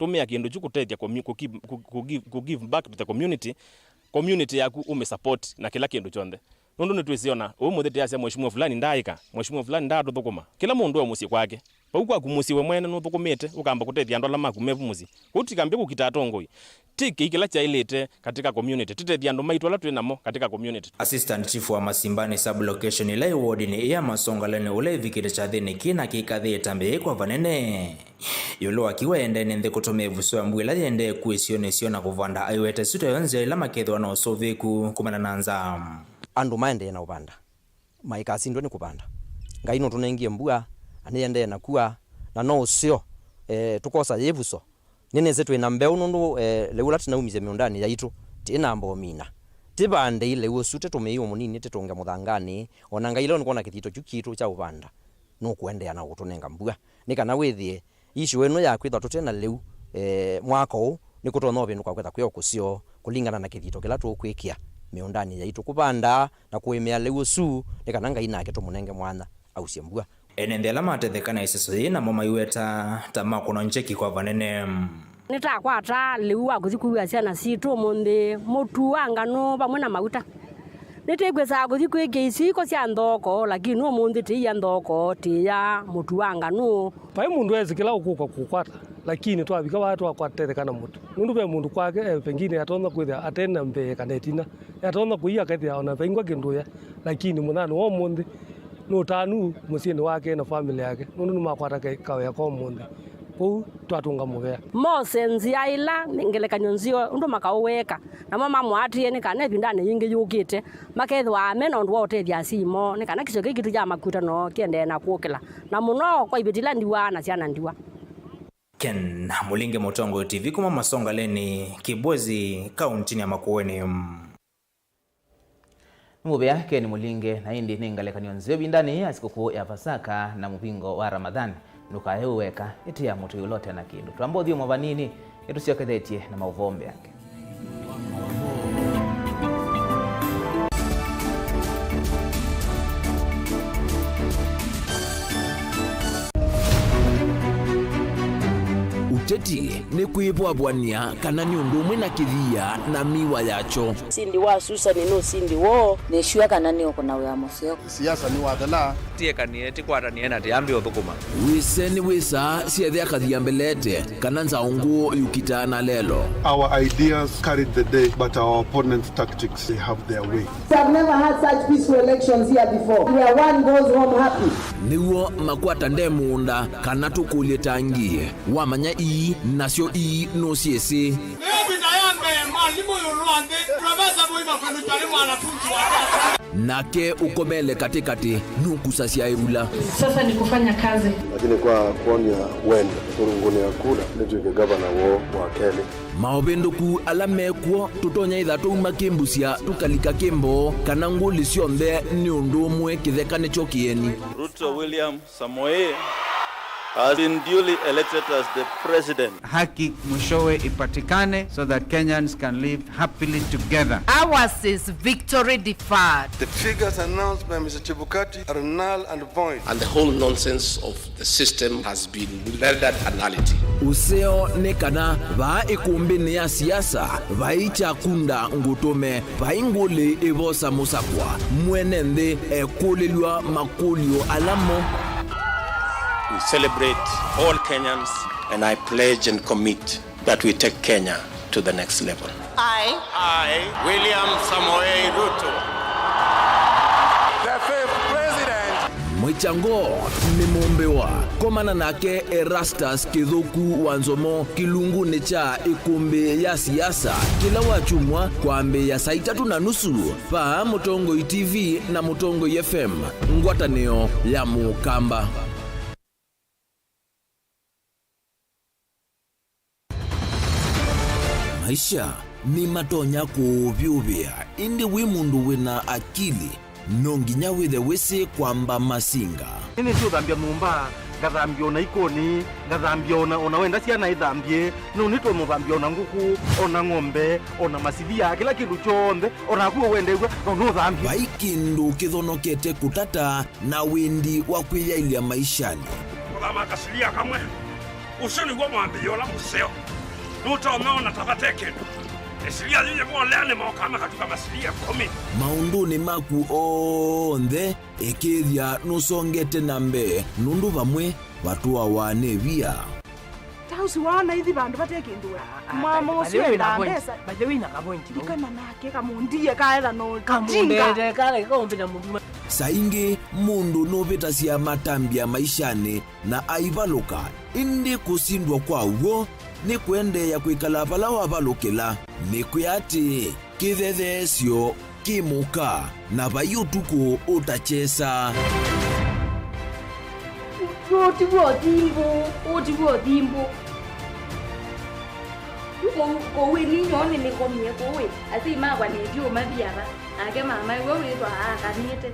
tũmĩa kĩndũ kyu kũtethya commu-, kũ give, kũ, kũ give, kũ give back to the community, community yaku ũmĩ support na kĩla kĩndũ kyonthe. Nũndũ nĩtwĩsĩ o na ũmũnthĩ tĩasya mheshimiwa fulani ndaaĩka, mheshimiwa fulani ndaatũthũkũma. Kĩla mũndũ e mũsyĩ kwake. Vau kwaku mũsyĩ we mwene nũthũkũmĩte, ũkamba kũtethya andũ ala maku me vu mũsyĩ. Kũu tũtikambie kũkita atongoi. Tĩ kĩĩ kĩla kyaĩlĩte katika community. Tũtethye andũ maitũ ala twĩ namo katika community. Assistant Chief wa Masimbani Sub-Location ĩla ĩ wodinĩ ĩĩ ya Masongaleni ũla ĩvikĩte kyathĩnĩ kĩĩ na kĩkathĩĩe ĩtambya yĩĩ kwa vanene. Ĩũlũ wa kĩu aendee nĩ nthĩ kũtũmĩa ĩvuso ya mbua ĩla yĩendee kwĩ sionĩ syoo na kũvanda aiweta ĩsu tayo nzĩa ĩla makethĩwa na ũsũvĩĩku kumana na nzaa. Andũ maendee na ũvanda. Maikasindwe nĩ kũvanda. Ngai nũtũnengie mbua, na nĩyendee na kua, na no ũseo, eh, tũkosa yĩvuso. Nĩnĩsĩ twĩ na mbeũ nũndũ, eh, lĩu ũla tĩnaumisye mĩũndanĩ yaitũ, tĩnamba ũmina. Tĩvandei lĩu ũsu, tĩtũmĩei o mũnini, tĩtũnge mũthanganĩ, o na Ngai leo nĩkwona kĩthito kyu kitũ kya ũvanda, nũkũendeea na kũtũnenga mbua. Nĩ kana wĩthĩe, issue ĩno ya kwĩthwa tũte na lĩu, eh, mwaka ũũ, nĩkũtonya ũvĩndũka kwĩtha kwĩ o kũseo, kũlingana na kĩthito kĩla tũkwĩkĩa mĩũndanĩ yaitũ kũvanda na kũĩmĩa lĩu ũsu, nĩ kana Ngai nake tũmũnenge mwanya ausye mbua. Ene nthĩ ala matetheka na ĩseso yĩĩ namo maiweta ta makũnwa njeki kwa vanene. Nĩtakwata lĩu wa kũthi kũua syana sitũ ũmũnthĩ, mũtu wa nganũ vamwe na mauta. Nĩtĩkwĩsaa kũthi kwĩkĩa isu iko sya nthoko, lakini ũmũnthĩ tĩia nthoko, tĩia mũtu wa nganũ. Vai mũndũ esĩ kĩla ũkũka kũkwata, lakini twavika vaa twakwatetheka na mũtu. Nũndũ ve mũndũ kwake, eh, pengine atonya kwĩthĩa ate na mbee kana ĩtina. Atonya kũia akethĩa ona vaingwa kĩndũ ya, lakini mũthenya wa ũmũnthĩ nĩ ũtanu mũsyĩnĩ wake na family yake, nũndũ nĩmakwata ke-, kawĩa ka ũmũnthĩ. Kwoou twatũnga mũvea. Mose nzĩa ĩla ngelekany'o nzeo ũndũ makaũweka, namo mamũatĩĩe nĩ kana ĩvindanĩ yĩngĩ yũkĩte, makethĩwa me na ũndũ wa ũtethya asyai moo, nĩ kana kĩsio kĩĩ kitũ kya makutano kĩendee na kũkĩla, na mũno kwa iveti ila ndiwa na syana ndiwa. Ken Mũlinge, Mũtongoi T V, kuma Masongaleni, Kibwezi, kauntinĩ ya Makueni. Nĩ mũvea Ken Mũlinge, na ĩndĩ nĩ ngelekany'o nzeo ĩvindanĩ ya sikũkũ ya Pasaka na mũvingo wa Ramadhan. Ndũkaye wĩ weka, ĩtĩa mũtũi ũla ũte na kĩndũ. Twamba ũthyũmũa vanini, nĩtũsyokethetye na maũvoo mbeange. Ũteti nĩ kwĩvwavw'ania kana nĩ ũndũ ũmwe na kĩthia na mĩwa yakyo. Ũsindi wa Susani nĩ ũsindi woo. Nĩ sure kana nĩũkũna wĩa mũseo. Siasa nĩwathela. Tiekanie, tikwatanĩe na tiambi ũthũkũma. Wĩse nĩ wĩsaa syethĩa kathia mbelete, kana nzaũ ngũũ yũkitaa na lelo. Our ideas carried the day, but our opponents' tactics, they have their way. I've never had such peaceful elections here before, where one goes home happy. Nĩw'o makwata nde mũũnda, kana tũkũlye tangi. Wamanya ii, nasyo ii nũsyĩsĩ. Nĩyo vita ya mbee mwalimũ ĩũlũ wa nthĩ, Profesa Moi Makueni Njuani mwanafunzi wa Nake ũkomele katĩkatĩ nũkusasya ĩvula. Sasa ni kufanya kazi. Lakini kwa kuonia wendo, kũrũngũnĩa kura, nĩtw'ĩke gavana woo wa kelĩ. Maũvĩndũku ala mekw'o, tũtonya ĩtha twauma kĩmbusya tũkalika kĩmboo, kana ngũlĩ syonthe nĩ ũndũ ũmwe kĩtheka nĩkyo kĩeni. Ruto William Samoei. has been duly elected as the president. Haki mwishowe ipatikane so that Kenyans can live happily together. Ours is victory deferred. The figures announced by Mister Chebukati are null and void. And the whole nonsense of the system has been rendered a nullity. Ũseo nĩ kana vaa ĩkũmbĩnĩ ya siasa vai kyakunda ngũtũme, vai ngũlĩ ĩvosa mũsakwa, mwene nthĩ ekũlĩlw'a makũlyo ala mo. We celebrate all Kenyans, and I pledge and commit that we take Kenya to the next level. I, I, William Samoei Ruto, the fifth president. Mwĩkyango nĩ mũmbĩwa. Komana nake Erastus Kĩthũku wa Nzomo kĩlungunĩ kya ĩkũmbĩ ya siasa kĩla wakyumwa kwambĩĩa saa itatũ na nusu vaa Mũtongoi T V na Mũtongoi F M, ngwatanĩo ya Mũkamba. Maisha nĩmatonya kũũvyũvĩa, ĩndĩ wĩ mũndũ wĩna akili, no nginya wĩthe wĩsĩ kwamba masinga. Nĩnĩsĩ ũthambya nyũmba, ngathambya ona ikoni, ngathambya ona, ona wenda syana ithambye, nũnĩtwe mũthambya ona ngũkũ, ona ng'ombe, ona masilia, kĩla kĩndũ kyonthe, onaku ũwendew'a, no nũthambye. Vai kĩndũ kĩthonokete kũtata na wĩndi wa kwĩyaĩlya maishanĩ. Kũthama kasilia kamwe. Ũsu nĩw'o mwambĩĩo ũla mũseo. Nũtonya ona ta vate kĩndũ. Ĩsilia yĩyĩvolea nĩmokaa makatuka masilia ĩkũmi. Maũndũnĩ maku onthe, ĩkĩĩthya nũsongete na mbee, nũndũ vamwe vatũawa nĩ via. Ta ũsu waona ithi vandũ vate kĩndũ we. Mama ũsu endaa mbesa. Ndikana nake kamũndie kaetha no tinga. Saa ingĩ mũndũ nũvĩtasya matambya maishanĩ na aivalũka, ĩndĩ kũsindwa kwa w'o nĩ kũendeea kwĩkala vala wavalũkĩla. Nĩkwĩa atĩĩ, kĩthetheesyo kĩ mũka, na vai ũtukũ ũtakyesa. Ũũ ti w'o ũthimbũ, ũũ ti w'o ũthimbũ. Yu kũu, kũu ĩ ninyoo nĩnĩkomie kũu ĩ, asyai makwa nĩtyo mathi ava, nake mamae we wĩthwa aakanĩte.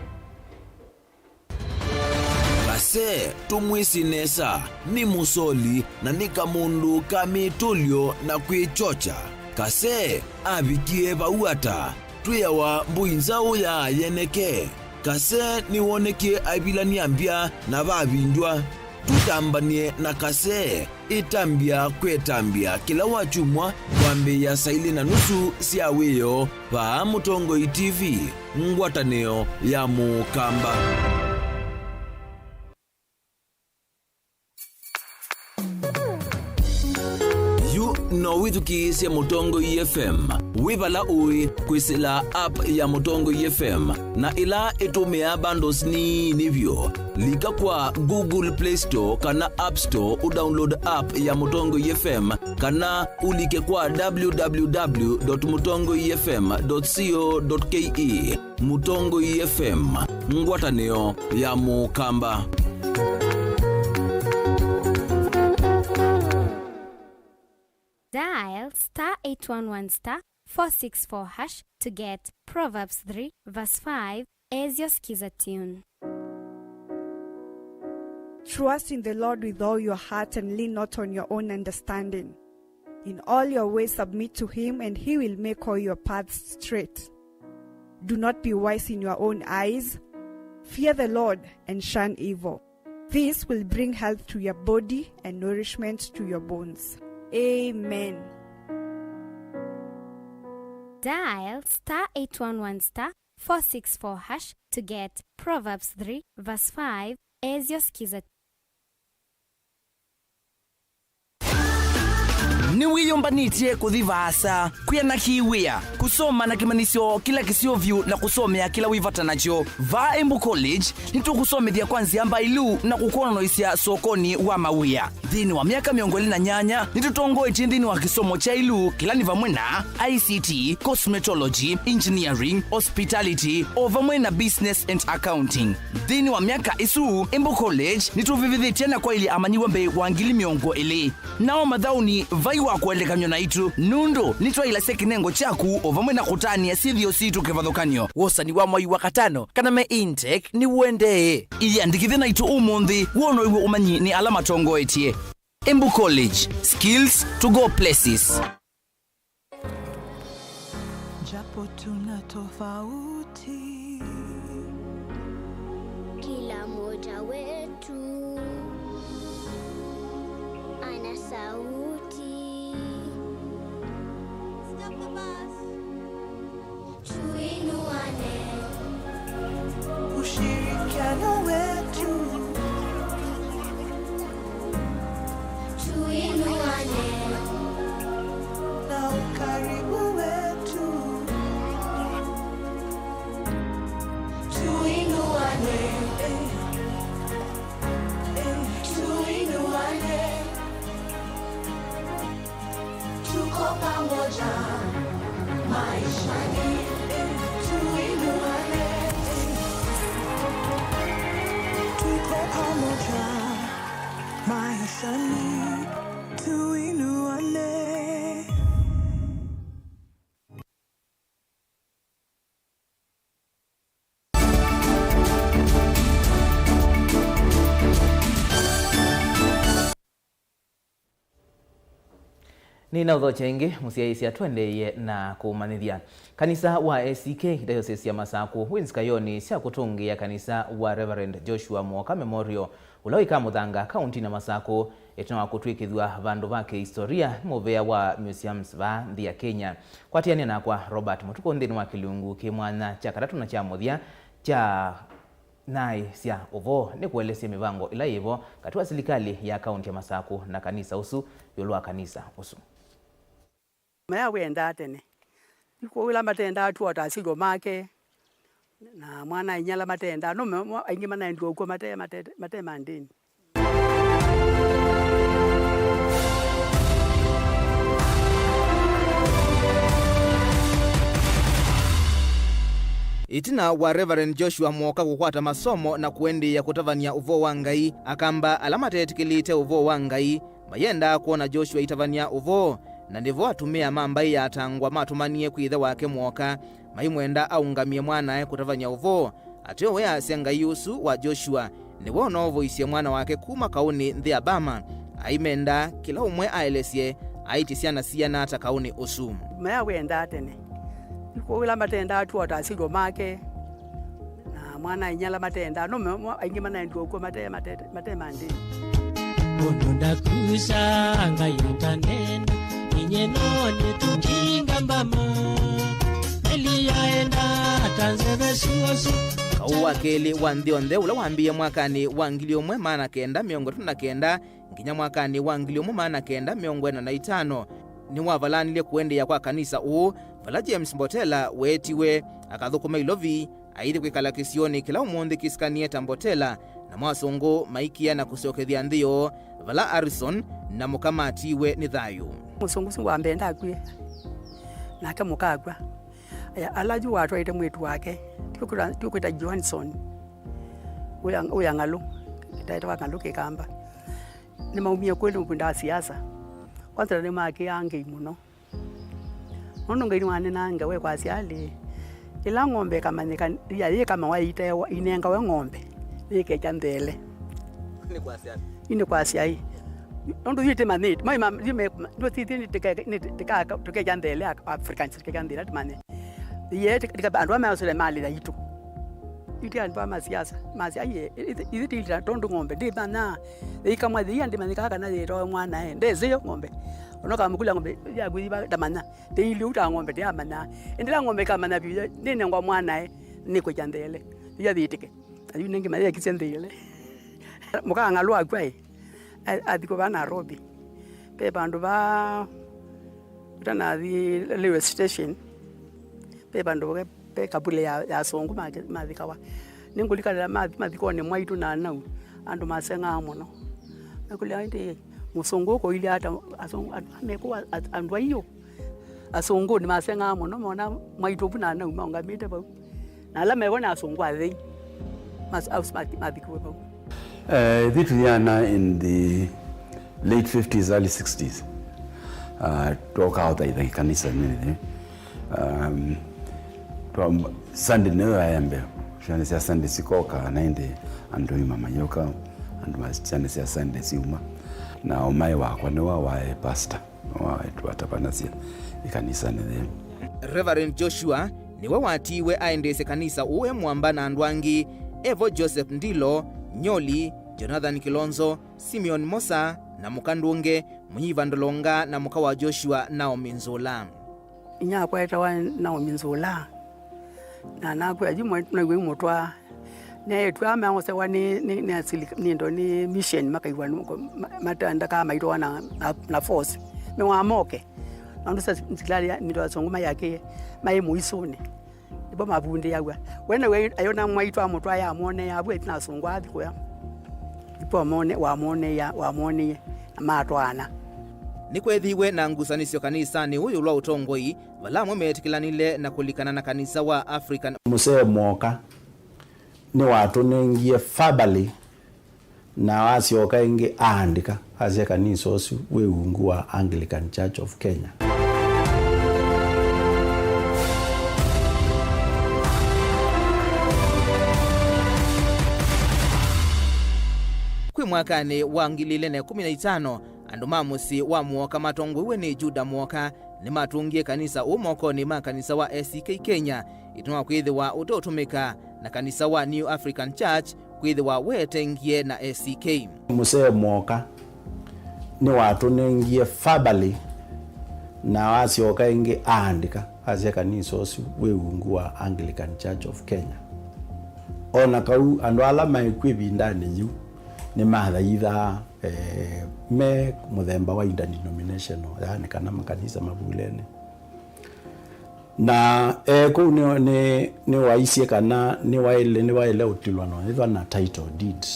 Kase tũmwĩsĩ nesa, nĩ mũsoli na nĩ kamũndũ ka mĩtũlyo na kwĩkyokya. Kase avikie vau ata? Twĩawa mbũi nzaũ ya yeneke. Kase nĩwonekie aivilany'a mbya na vavindw'a. Tũtambany'e na Kase ĩtambya kwĩ ĩtambya kĩla wakyumwa kwambĩĩa saa ilĩ na nusu sya wĩoo vaa Mũtongoi T V, ngwatanĩo ya Mũkamba. Yu no wĩthukĩĩsye Mũtongoi F M wĩ vala ũĩ kwĩsĩla app ya Mũtongoi F M, na ĩla ĩtũmĩaa bundles nini vyũ. Lika kwa Google Play Store kana App Store ũdownload app ya Mũtongoi F M, kana ũlike kwa w w w dot mũtongoi f m dot co dot k e. Mũtongoi F M, ngwatanĩo ya Mũkamba. Dial star eight one one star four six four hash to get Proverbs three verse five as your Skiza tune. Trust in the Lord with all your heart and lean not on your own understanding. In all your ways submit to him, and he will make all your paths straight. Do not be wise in your own eyes. Fear the Lord and shun evil. This will bring health to your body and nourishment to your bones. Amen. Dial star eight one one star four six four hash to get Proverbs three verse five as your Skiza. Nĩwĩyũmbanĩtye kũthi vaasa, kwĩana kĩ wĩa, kũsoma na kĩmanyĩsyo kĩla kĩseo vyũ na kũsomea kĩla wĩ vata nakyo? Vaa Embu College, nĩtũkũsomethya kwa nzĩa mbailu na kũkwonanĩsya sokonĩ wa mawĩa. Nthĩnĩ wa myaka mĩongo ĩlĩ na nyanya, nĩtũtongoetye nthĩnĩ wa kĩsomo kya ĩlu, kĩla nĩ vamwe na I C T, cosmetology, engineering, hospitality, o vamwe na business and accounting. Nthĩnĩ wa myaka ĩsu, Embu College nĩtũvĩvĩthĩtye na kwaĩlya amanyĩw'a mbee wa ngili mĩongo ĩlĩ. Nao mathaũnĩ vai wa kũelekanw'a naitũ, nũndũ nĩtwaĩlasya kĩnengo kyaku o vamwe na kũtanĩa syĩthĩo sitũ kĩvathũkany'o. Wosani wa mwai wa katano kana me intake nĩũendee. Ĩyĩandĩkĩthye naitũ ũmũnthĩ, wonow'e ũmanyi nĩ ala matongoetye. Embu College, skills to go places. Japo tuna tofauti, kila mmoja wetu ana sauti. Tuinuane. Ushirikiano wetu. Tuinuane. Na ukaribu wetu. Tuinuane. Eh, eh, tuinuane. Tuko pamoja maishani, tuinuane. Tuko pamoja maishani, tuinuane. Nĩnaũthokya ĩngĩ, mũsyaĩĩsya, tũendeeye na kũmanyĩthya. Kanisa wa A C K Diocese ya Masakũ wĩ nzikayonĩ sya kũtũngĩĩa kanisa wa Reverend Joshua Muoka Memorial, ũla wĩ Kamũthanga, kaũntinĩ ya Masakũ, ĩtina wa kũtw'ĩkĩthw'a vandũ va kĩhistoria nĩ mũvĩa wa museums vaa nthĩ ya Kenya. Kwatĩanĩa nakwa Robert Mũtukũ nthĩnĩ wa kĩlungu kĩ mwanya kya katatũ na kya mũthya kya Naĩ sya Ũvoo nĩkũelesye mĩvango ĩla yĩvo katĩ wa silikalĩ ya kaũnti ya Masakũ na kanisa ũsu ĩũlũ wa kanisa ũsu. Maya wendaa tene. Yu kwoou ĩla matendaa tu o ta asyai make, na mwana-a-inyia ala matendaa, no me-, mo-, aingĩ manaendiwe ũkw'o mate-, mate-, mate mandĩni. Ĩtina wa Reverend Joshua Muoka kũkwata masomo na kũendeea kũtavany'a ũvoo wa Ngai, Akamba ala matetĩkĩlĩte ũvoo wa Ngai mayendaa kwona Joshua aitavany'a ũvoo, na nĩvo atumĩa ma mbaĩ ya Atangwa matũmanie kwĩ ĩthe wake Muoka maimwenda aũngamĩe mwanae kũtavany'a ũvoo. Ateo we asya Ngai ũsu wa Joshua nĩwe ũnoovoisye mwana wake kuma kaũnĩ nthĩ ya Burma. Aimenda kĩla ũmwe aelesye aĩtye syana siana ata kaũnĩ ũsu. Maya wendaa tene. Yu kwoou ĩla matendaa tu o ta asyai make, na mwana-a-inyia ala matendaa, no me-, mo-, aingĩ manaendiwe ũkw'o mate-, mate-, mate mandĩni. Ũndũ ndakusa Ngai ũtanena, inye no nĩtũkinga mbama. Meli yaenda ta nzeve suosu. Kaũ wa kelĩ wa nthĩ yonthe, ũla wambĩĩe mwakanĩ wa ngili ũmwe maana kenda mĩongo ĩtatũ na kenda nginya mwakanĩ wa ngili ũmwe maana kenda mĩongo ĩna na itano, nĩwavalanilye kũendeea kwa kanisa ũũ, vala James Mbotela weetiwe akathũkũme Ilovi, aithi kwĩkala kĩsionĩ kĩla ũmũnthĩ kĩsikanie ta Mbotela, namo asũngũ maikĩa na kũsyokethya nthĩ yoo, vala Harrison na mũka matiiwe nĩ thayũ. Mũsũngũ ũsu wa mbee ndakw'e, nake mũka akw'a. Aya, ala yu watwaĩte mwĩĩtu wake, tũkwĩta, tũkwĩta Johnson, wĩa, wĩa Ng'alũ, kĩtaĩtwa Ng'alũ Kĩkamba. Nĩmaumie kwĩ nũkwenda siasa. Kwanza nĩmakĩaa Ngai mũno. Nũndũ Ngai nĩwanenaa ngewa kwasya alĩ, ĩla ng'ombe ĩkamanyĩka ya yĩkamawa ĩitewa, inengawe ng'ombe, yĩkekya nthele. Nĩ kwasya ĩ. Nũndũ yu ĩtĩmanyĩte, mai ma, yu me, ndio tĩtĩ nĩ tĩke-, nĩ tĩka-, tũkekya nthele Africans, tũkekya nthele tũmanye. Ye, tĩka, andũ ame Australia malĩ yaitũ. Yu ti andũ a masiasa, masya, "Aiye, ithyĩ tĩilita tondũ ng'ombe ndĩmanya." Yĩikamwa yĩia ndĩmanyĩkaa kana yĩtoe mwana, eh, ndesĩ yo ng'ombe. Ona ũkamũkũlya ng'ombe yaku iva ndamanya. Tĩili ũu ta ng'ombe ndĩamanya. Ĩndĩ ĩla ng'ombe ĩkamanya vyũ, nĩnengwa mwana, eh, nĩkwĩkya nthele. Ĩya yĩtĩke. Na yu nĩngĩ mayekisye nthele. Mũka Ng'alũ akw'a, eh, a-, athi kũva Nairobi. Ve vandũ va ũtanathi railway station. Ve vandũ ve, ve kavule ya, ya asũngũ ma-, mathikawa. Nĩngũlikanĩla mathi mathikonĩ mwaitũ na nau, andũ maseng'aa mũno. Mekũlya ĩndĩ mũsũngũ ũkũilye ata asũngũ, andũ mekũwa a-, andũ aiũ. Asũngũ nĩmaseng'aa mũno mona mwaitũ vu na nau maũngamĩte vau. Na ala mevo nĩ asũngũ athei. Mas-, aus-, mathi-, mathikiwe vau. Eh, ithyĩ tũyĩana in the late fifties, early sixties. Ah, twokaa ũthaitha ĩkanisanĩ. Um, twa, Sunday nĩyo yaĩ ya mbee. Syana sya Sunday sikoka, na ĩndĩ andũ ima mayũka, andũ ma syana sya Sunday syuma. Na ũmaĩ wakwa nĩwe waĩ pastor, nĩwe waĩ twatavanasya ĩkanisanĩ yĩĩ. Reverend Joshua nĩwe watiiwe aendeesye kanisa ũũ e mwamba na andũ angĩ, evo Joseph Ndilo, Nyoli, Jonathan Kilonzo, Simeon Mosa, na mũka Ndũnge, Mũnyiva Ndolonga, na mũka wa Joshua, Naomi Nzũla. Inyakwa etawa Naomi Nzũla, na nakwĩa yu mwe-, naigua imũtwaa. Neetwaa meosewa nĩ, nĩ, nĩ asili-, nĩ ndo, nĩ mission, makaigua nĩ, ma-, matenda kaa maitwa na, na, na force. Mewa moke. Nondu sa sikilali ya, nĩ ndo asũngũ mayakĩe, maĩ mũisũnĩ. Nĩvo mavundĩaw'a. We nawe ayona mwaitũ amũtwae amwonee avu ĩtina asũngũ athi kũya. Nĩpo amone-, wamwoneia, wamwoneie, na matwaana. Nĩkweethĩiwe na ngusanĩsyo kanisanĩ ũũ ĩũlũ wa ũtongoi, vala amwe meetĩkĩlanile na kũlikana na kanisa wa African. Mũsee Mwoka nĩwatũnengie verbally Na asyoka ĩngĩ aandĩka, asya kanisa ũsu wĩ ungu wa Anglican Church of Kenya. Kwĩ mwakanĩ wa ngili ilĩ na ĩkũmi na itano, andũ ma mũsyĩ wa Mwoka matongoew'e nĩ Juda Mwoka nĩmatũngie kanisa ũũ mokonĩ ma kanisa wa A C K Kenya, ĩtina wa kwĩthĩwa ũteũtũmĩka na kanisa wa New African Church kwĩthĩwa weetengie na A C K. Mũsee Mwoka nĩwatũnengie verbally, na asyoka ĩngĩ aandĩka, asya kanisa ũsu wĩ ungu wa Anglican Church of Kenya. O na kau andũ ala maĩ kw'o ĩvindanĩ yĩu nĩmathaithaa, eh, me mũthemba wa interdenominational, yaani kana makanisa mavulene. Na, eh, kũu nĩ, nĩ, nĩwaisye kana nĩwaĩle, nĩwaĩle ũtilwa na ĩthwa na title deed.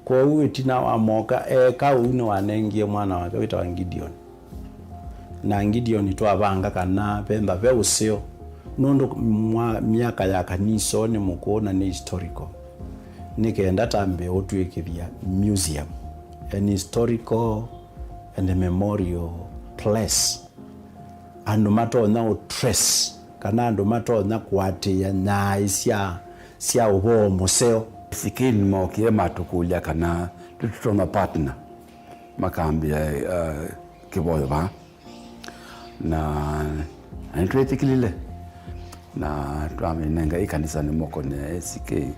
Kwoou ĩtina wa Mwoka eka ũu nĩwanengie mwana wake wĩtawa Gideon. Na Gideon twavanga kana vemba ve ũseo, nũndũ mwa-, myaka ya kanisa nĩ mũkũũ na nĩ historical. Nĩ kenda tambĩe ũtw'ĩkĩthya museum, an historical and a memorial place. Andũ matonya ũ trace, kana andũ matonya kũatĩĩa nyaĩ sya, sya ũvoo mũseo. A C K nĩmookie matũkũlya kana tũtonya partner, makambĩa, uh, kĩvoyo vaa. Na, na nĩtwĩtĩkĩlile, na twamĩnenga ĩkanisanĩ mokonĩ ya A C K.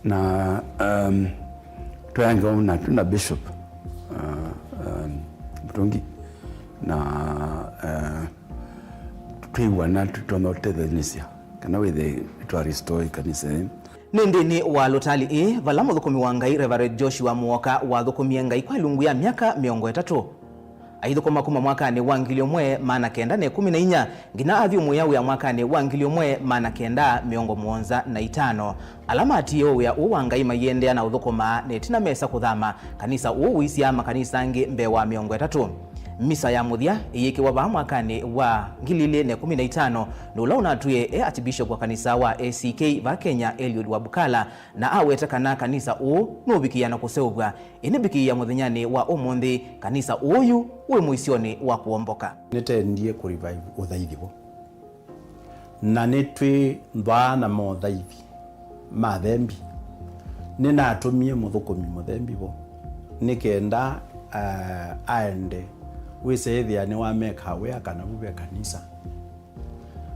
Na, um, twaengewa na, na Bishop, uh, um, Mũtũngi, na, uh, twĩw'ana tũtonya ũtetheny'esya kana wĩthe twa restore ĩkanisa ĩĩ. Nĩ nthĩnĩ wa lũtali ĩĩ, vala mũthũkũmi wa Ngai Reverend Joshua Muoka wathũkũmie Ngai kwa ilungu ya myaka mĩongo ĩtatũ. Aithũkũma kuma mwakanĩ wa ngili ĩmwe maana kenda na ĩkũmi na inya nginya athyũmũĩa wĩa mwakanĩ wa ngili ĩmwe maana kenda mĩongo mũonza na itano. Ala matiie wĩa ũũ wa Ngai maiendeea na ũthũkũma, na ĩtina mesa kũthama, kanisa ũũ ũisyaa makanisa angĩ mbee wa mĩongo ĩtatũ. Misa ya mũthya ĩyĩkĩwa vaa mwakanĩ wa ngili ilĩ na ĩkũmi na itano nĩ ũla ũnatwie e Archbishop wa kanisa wa A C K vaa Kenya, Eliud Wabukala, na aweta kana kanisa ũũ nũvikĩĩa na kũseũvw'a. Ĩndĩ vikĩĩa mũthenyanĩ wa ũmũnthĩ, kanisa ũũ yu wĩ mũisyonĩ wa kũomboka. Nĩtendie kũ revive ũthaithi vo, na nĩtwĩthwaa na mothaithi ma athembi. Nĩnatũmie mũthũkũmi mũthembi vo nĩ kenda, eh, aende wĩseethĩa nĩwameka wĩa kana vu ve kanisa.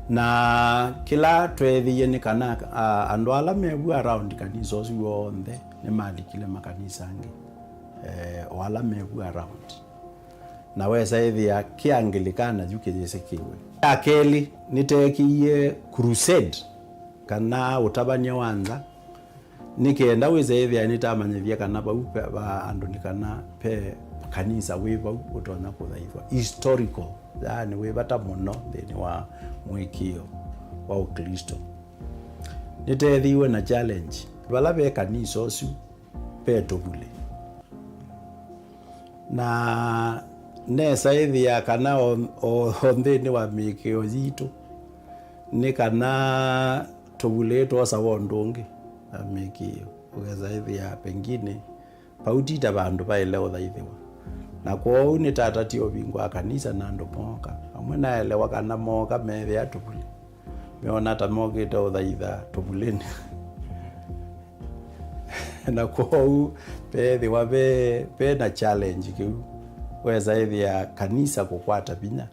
Na kĩla tweethĩie nĩ kana, a, andũ ala me vu around kanisa ũsu onthe nĩmalikile makanisa angĩ, eh, o ala me vu around. Na wesa ĩthĩa kĩ Anglican yu kĩyĩsĩkĩwe. Ya kelĩ, nĩteekĩie crusade, kana ũtavany'a wa nza, nĩ kenda wĩse ĩthĩa nĩtamanyĩthya kana vau ve, va andũ nĩ kana ve kanisa wĩ vau ũtonya kũthaithwa. Historical, yaani wĩ vata mũno nthĩnĩ wa mũĩkĩĩo wa Ũklĩsto. Nĩteethĩiwe na challenge. Vala ve kanisa ũsu, ve tũvulĩ. Na nesa ĩthĩa kana o, o, o nthĩnĩ wa mĩĩkĩĩo yitũ, nĩ kana tũvulĩ twosawa ũndũ ũngĩ na mĩĩkĩĩo. Ũkesa ĩthĩa pengine vau ti ta vandũ vaĩle ũthaithĩwa. Na kwoou nĩtatatie ũvingũa kanisa na andũ mooka. Amwe naelewa kana mooka methĩa tũvulĩ. Meona ta mokĩte ũthaitha tũvulĩnĩ. Na kwoou veethĩwa ve, ve na challenge kĩu. Wesa ĩthĩa kanisa kũkwata vinya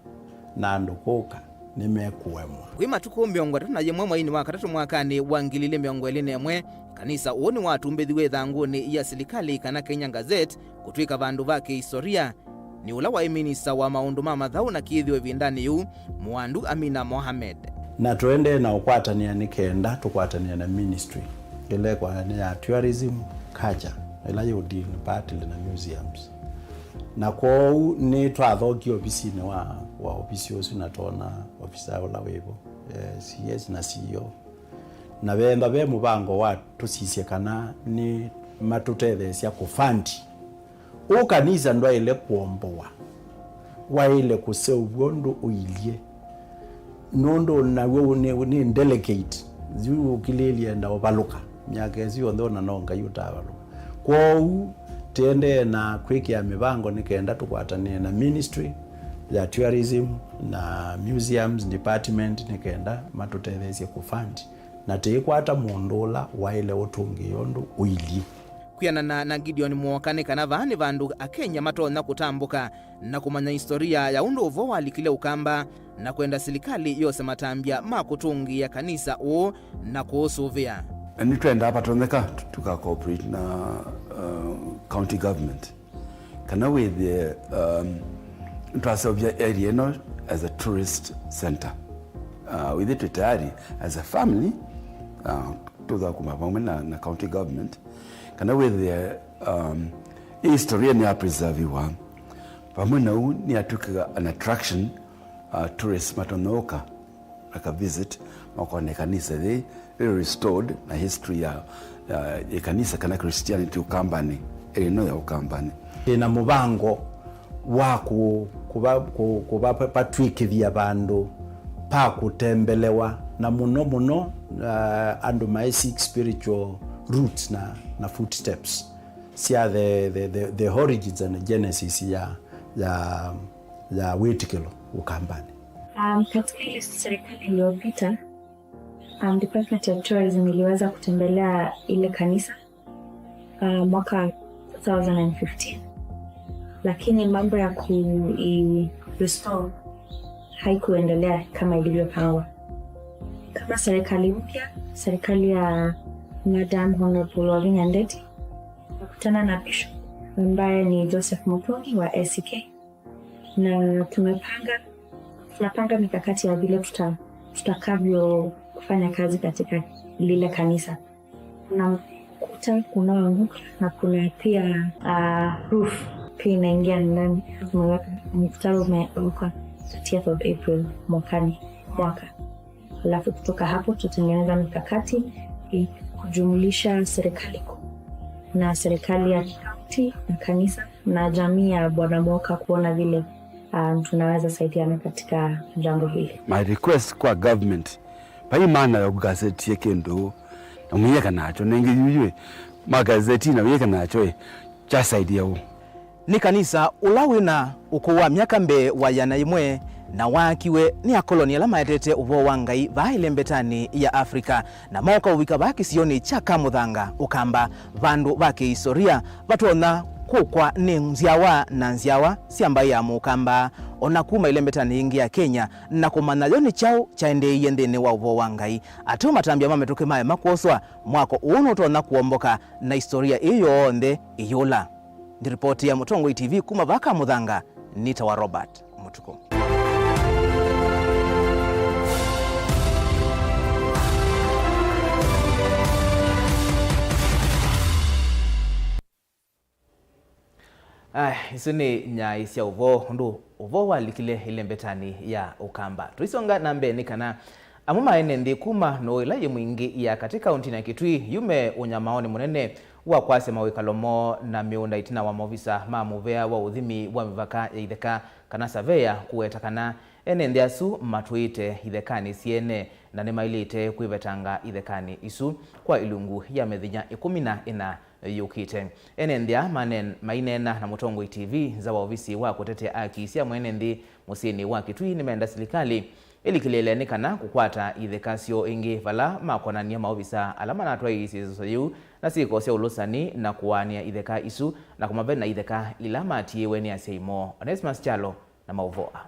na andũ kũka nĩmekũemwa. Kwĩ matukũ mĩongo ĩtatũ na yĩmwe mweinĩ wa katatũ mwakanĩ wa ngili ilĩ mĩongo ĩlĩ na ĩmwe, kanisa ũũ nĩwatumbĩthiw'e ĩthangũnĩ ya silikalĩ kana Kenya Gazette kũtw'ĩka vandũ va kĩhistoria nĩ ũla waĩ minista wa maũndũ ma mathaũ na kĩthĩo ĩvindanĩ yĩu, Mũandu Amina Mohamed. Na tũendee na ũkwatanĩa nĩ kenda tũkwatanĩa na ministry ĩla ĩkwatene ya tourism, culture, ĩla yĩ deal partly na museums. Na kwoou nĩtwathokie ovisinĩ wa, wa ovisi ũsu na twona ovisa ũla wĩvo, eh, C S na C E O. Na veenda ve mũvango wa tũsisye kana nĩ matũtetheesya kũfandi. Ũũ kanisa ndwaĩle kũombowa, waĩle kũseũvw'a ũndũ ũilyĩ, nũndũ naw'o nĩ, nĩ delicate. Yu ũkilĩĩlye enda ũvalũka, myaka ĩsu yonthe ona no Ngai ũtavalũka. Kwoou tĩendee na kwĩkĩa mĩvango nĩ kenda tũkwatanĩe na ministry ya tourism na museums department nĩ kenda matũtetheesye kũfandi. Na tĩĩkwata mũndũ ũla waĩle ũtũngĩĩa ũndũ ũilyĩ. Kwĩanana na Gideon Mwoka, nĩ kana vaa nĩ vandũ Akenya matonya kũtambũka na kũmanya historia ya ũndũ ũvoo walikile Ũkamba, na kwenda silikalĩ yose matambya ma kũtũngĩĩa kanisa ũũ na kũũsũvĩa. Na nĩtwendaa vatonyeka tũka cooperate na, uh, county government. Kana wĩthĩe, um, twaseũvya area ĩno as a tourist center. Uh, wĩthĩe twĩ tayari as a family, uh, tũthakuma vamwe na, na county government. Kana wĩthĩe, um, ĩ history nĩ ya preserviwa. Vamwe na ũu nĩ yatw'ĩka an attraction, uh, tourists matonya ũka maka visit, makona ĩkanisa yĩĩ ĩ restored na history ya, ya ĩkanisa kana Christianity Ũkambanĩ, ĩĩ ĩno ya Ũkambanĩ. Ĩna mũvango wa kũ-, kũva, kũ-, kũva pa-, patw'ĩkĩthya vandũ pa kũtembelewa, na mũno mũno, uh, andũ maĩ seek spiritual roots na, na footsteps sya the, the, the, the origins and genesis ya, ya, ya wĩtĩkĩlo Ũkambanĩ. Um, katika ile serikali iliyopita, um, Department of Tourism iliweza kutembelea ile kanisa, uh, mwaka two thousand and fifteen, lakini mambo ya ku-, i-, restore haikuendelea kama ilivyopangwa. Kama serikali mpya, serikali ya Madam Honorable Wavinya Ndeti, nakutana na Bishop ambaye ni Joseph Mutungi wa A C K, na tumepanga, tunapanga mikakati ya vile tuta-, tutakavyofanya kazi katika lile kanisa. Kuna kuta unaoanguka na kuna pia, ah, roof pia inaingia ndani. Tumeweka, mkutano umewekwa thirtieth of April mwakani, mwaka. Alafu kutoka hapo tutatengeneza mikakati, eh, kujumulisha serikali kuu na serikali ya kaunti na kanisa na jamii ya Bwana Mwoka kuona vile, ah, tunaweza saidiana katika jambo hili. My request kwa government, vai maana ya ũgasetie kĩndũ na mũyĩeka nakyo nengĩ yuyũ, magazeti na ũyĩeka nakyo, ĩ, kyasaidia ũ? Nĩ kanisa ũla wĩ na ũkũũ wa myaka mbee wa ĩana yĩmwe, na waakiwe nĩ akoloni ala maetete ũvoo wa Ngai vaa ĩlembetanĩ ya Africa, na mooka ũvika vaa kĩsionĩ kya Kamũthanga, Ũkamba, vandũ va kĩhistoria vatonya kũkwa nĩ nzyawa na nzyawa sya mbaĩ ya Mũkamba, o na kuma ĩlembetanĩ yĩngĩ ya Kenya, na kũmanya yo nĩ kyaũ kyaendeeie nthĩnĩ wa ũvoo wa Ngai. Ateo matambya ma mĩtũkĩ maema kwoswa, mwako ũũ nũtonya kũomboka na historia ĩĩ yonthe ĩyũla. Ndĩ ripoti ya Mũtongoi T V kuma vaa Kamũthanga, nĩtawa Robert Mũtukũ. Aya, isu nĩ nyaĩ sya ũvoo, ũndũ ũvoo walikile ĩlembetanĩ ya Ũkamba. Tũisonga na mbee nĩ kana amwe ma ene nthĩ kuma nũũ ĩla yĩ Mwingĩ ya katĩ kaunti na Kitui yu me ũnyamaonĩ mũnene wa kwasya mawĩkalo moo na mĩũnda ĩtina wa maovisa ma mũvea wa ũthimi wa mĩvaka ya itheka kana saveya kũweta kana ene nthĩ asu matwĩĩte ithekanĩ syene na nĩmaĩlĩte kwĩvetanga ithekanĩ isu kwa ilungu ya mĩthenya ĩkũmi na ĩna yũkĩte. Ene nthĩ aa manen-, maineena na Mũtongoi T V nza wa ovisi wa kũtetea aki sya mwene nthĩ mũsyĩnĩ wa Kitui nĩmenda silikalĩ ĩlikĩlĩĩle nĩ kana kũkwata itheka syoo ĩngĩ vala makonany'a maovisa ala manatwaĩĩsye ĩseso yĩu na syĩko sya ũlũsani na kũaanĩa itheka isu na kũmavena itheka ila matiĩwe nĩ asyai moo. Onesmus Kyalo na maũvoo aa.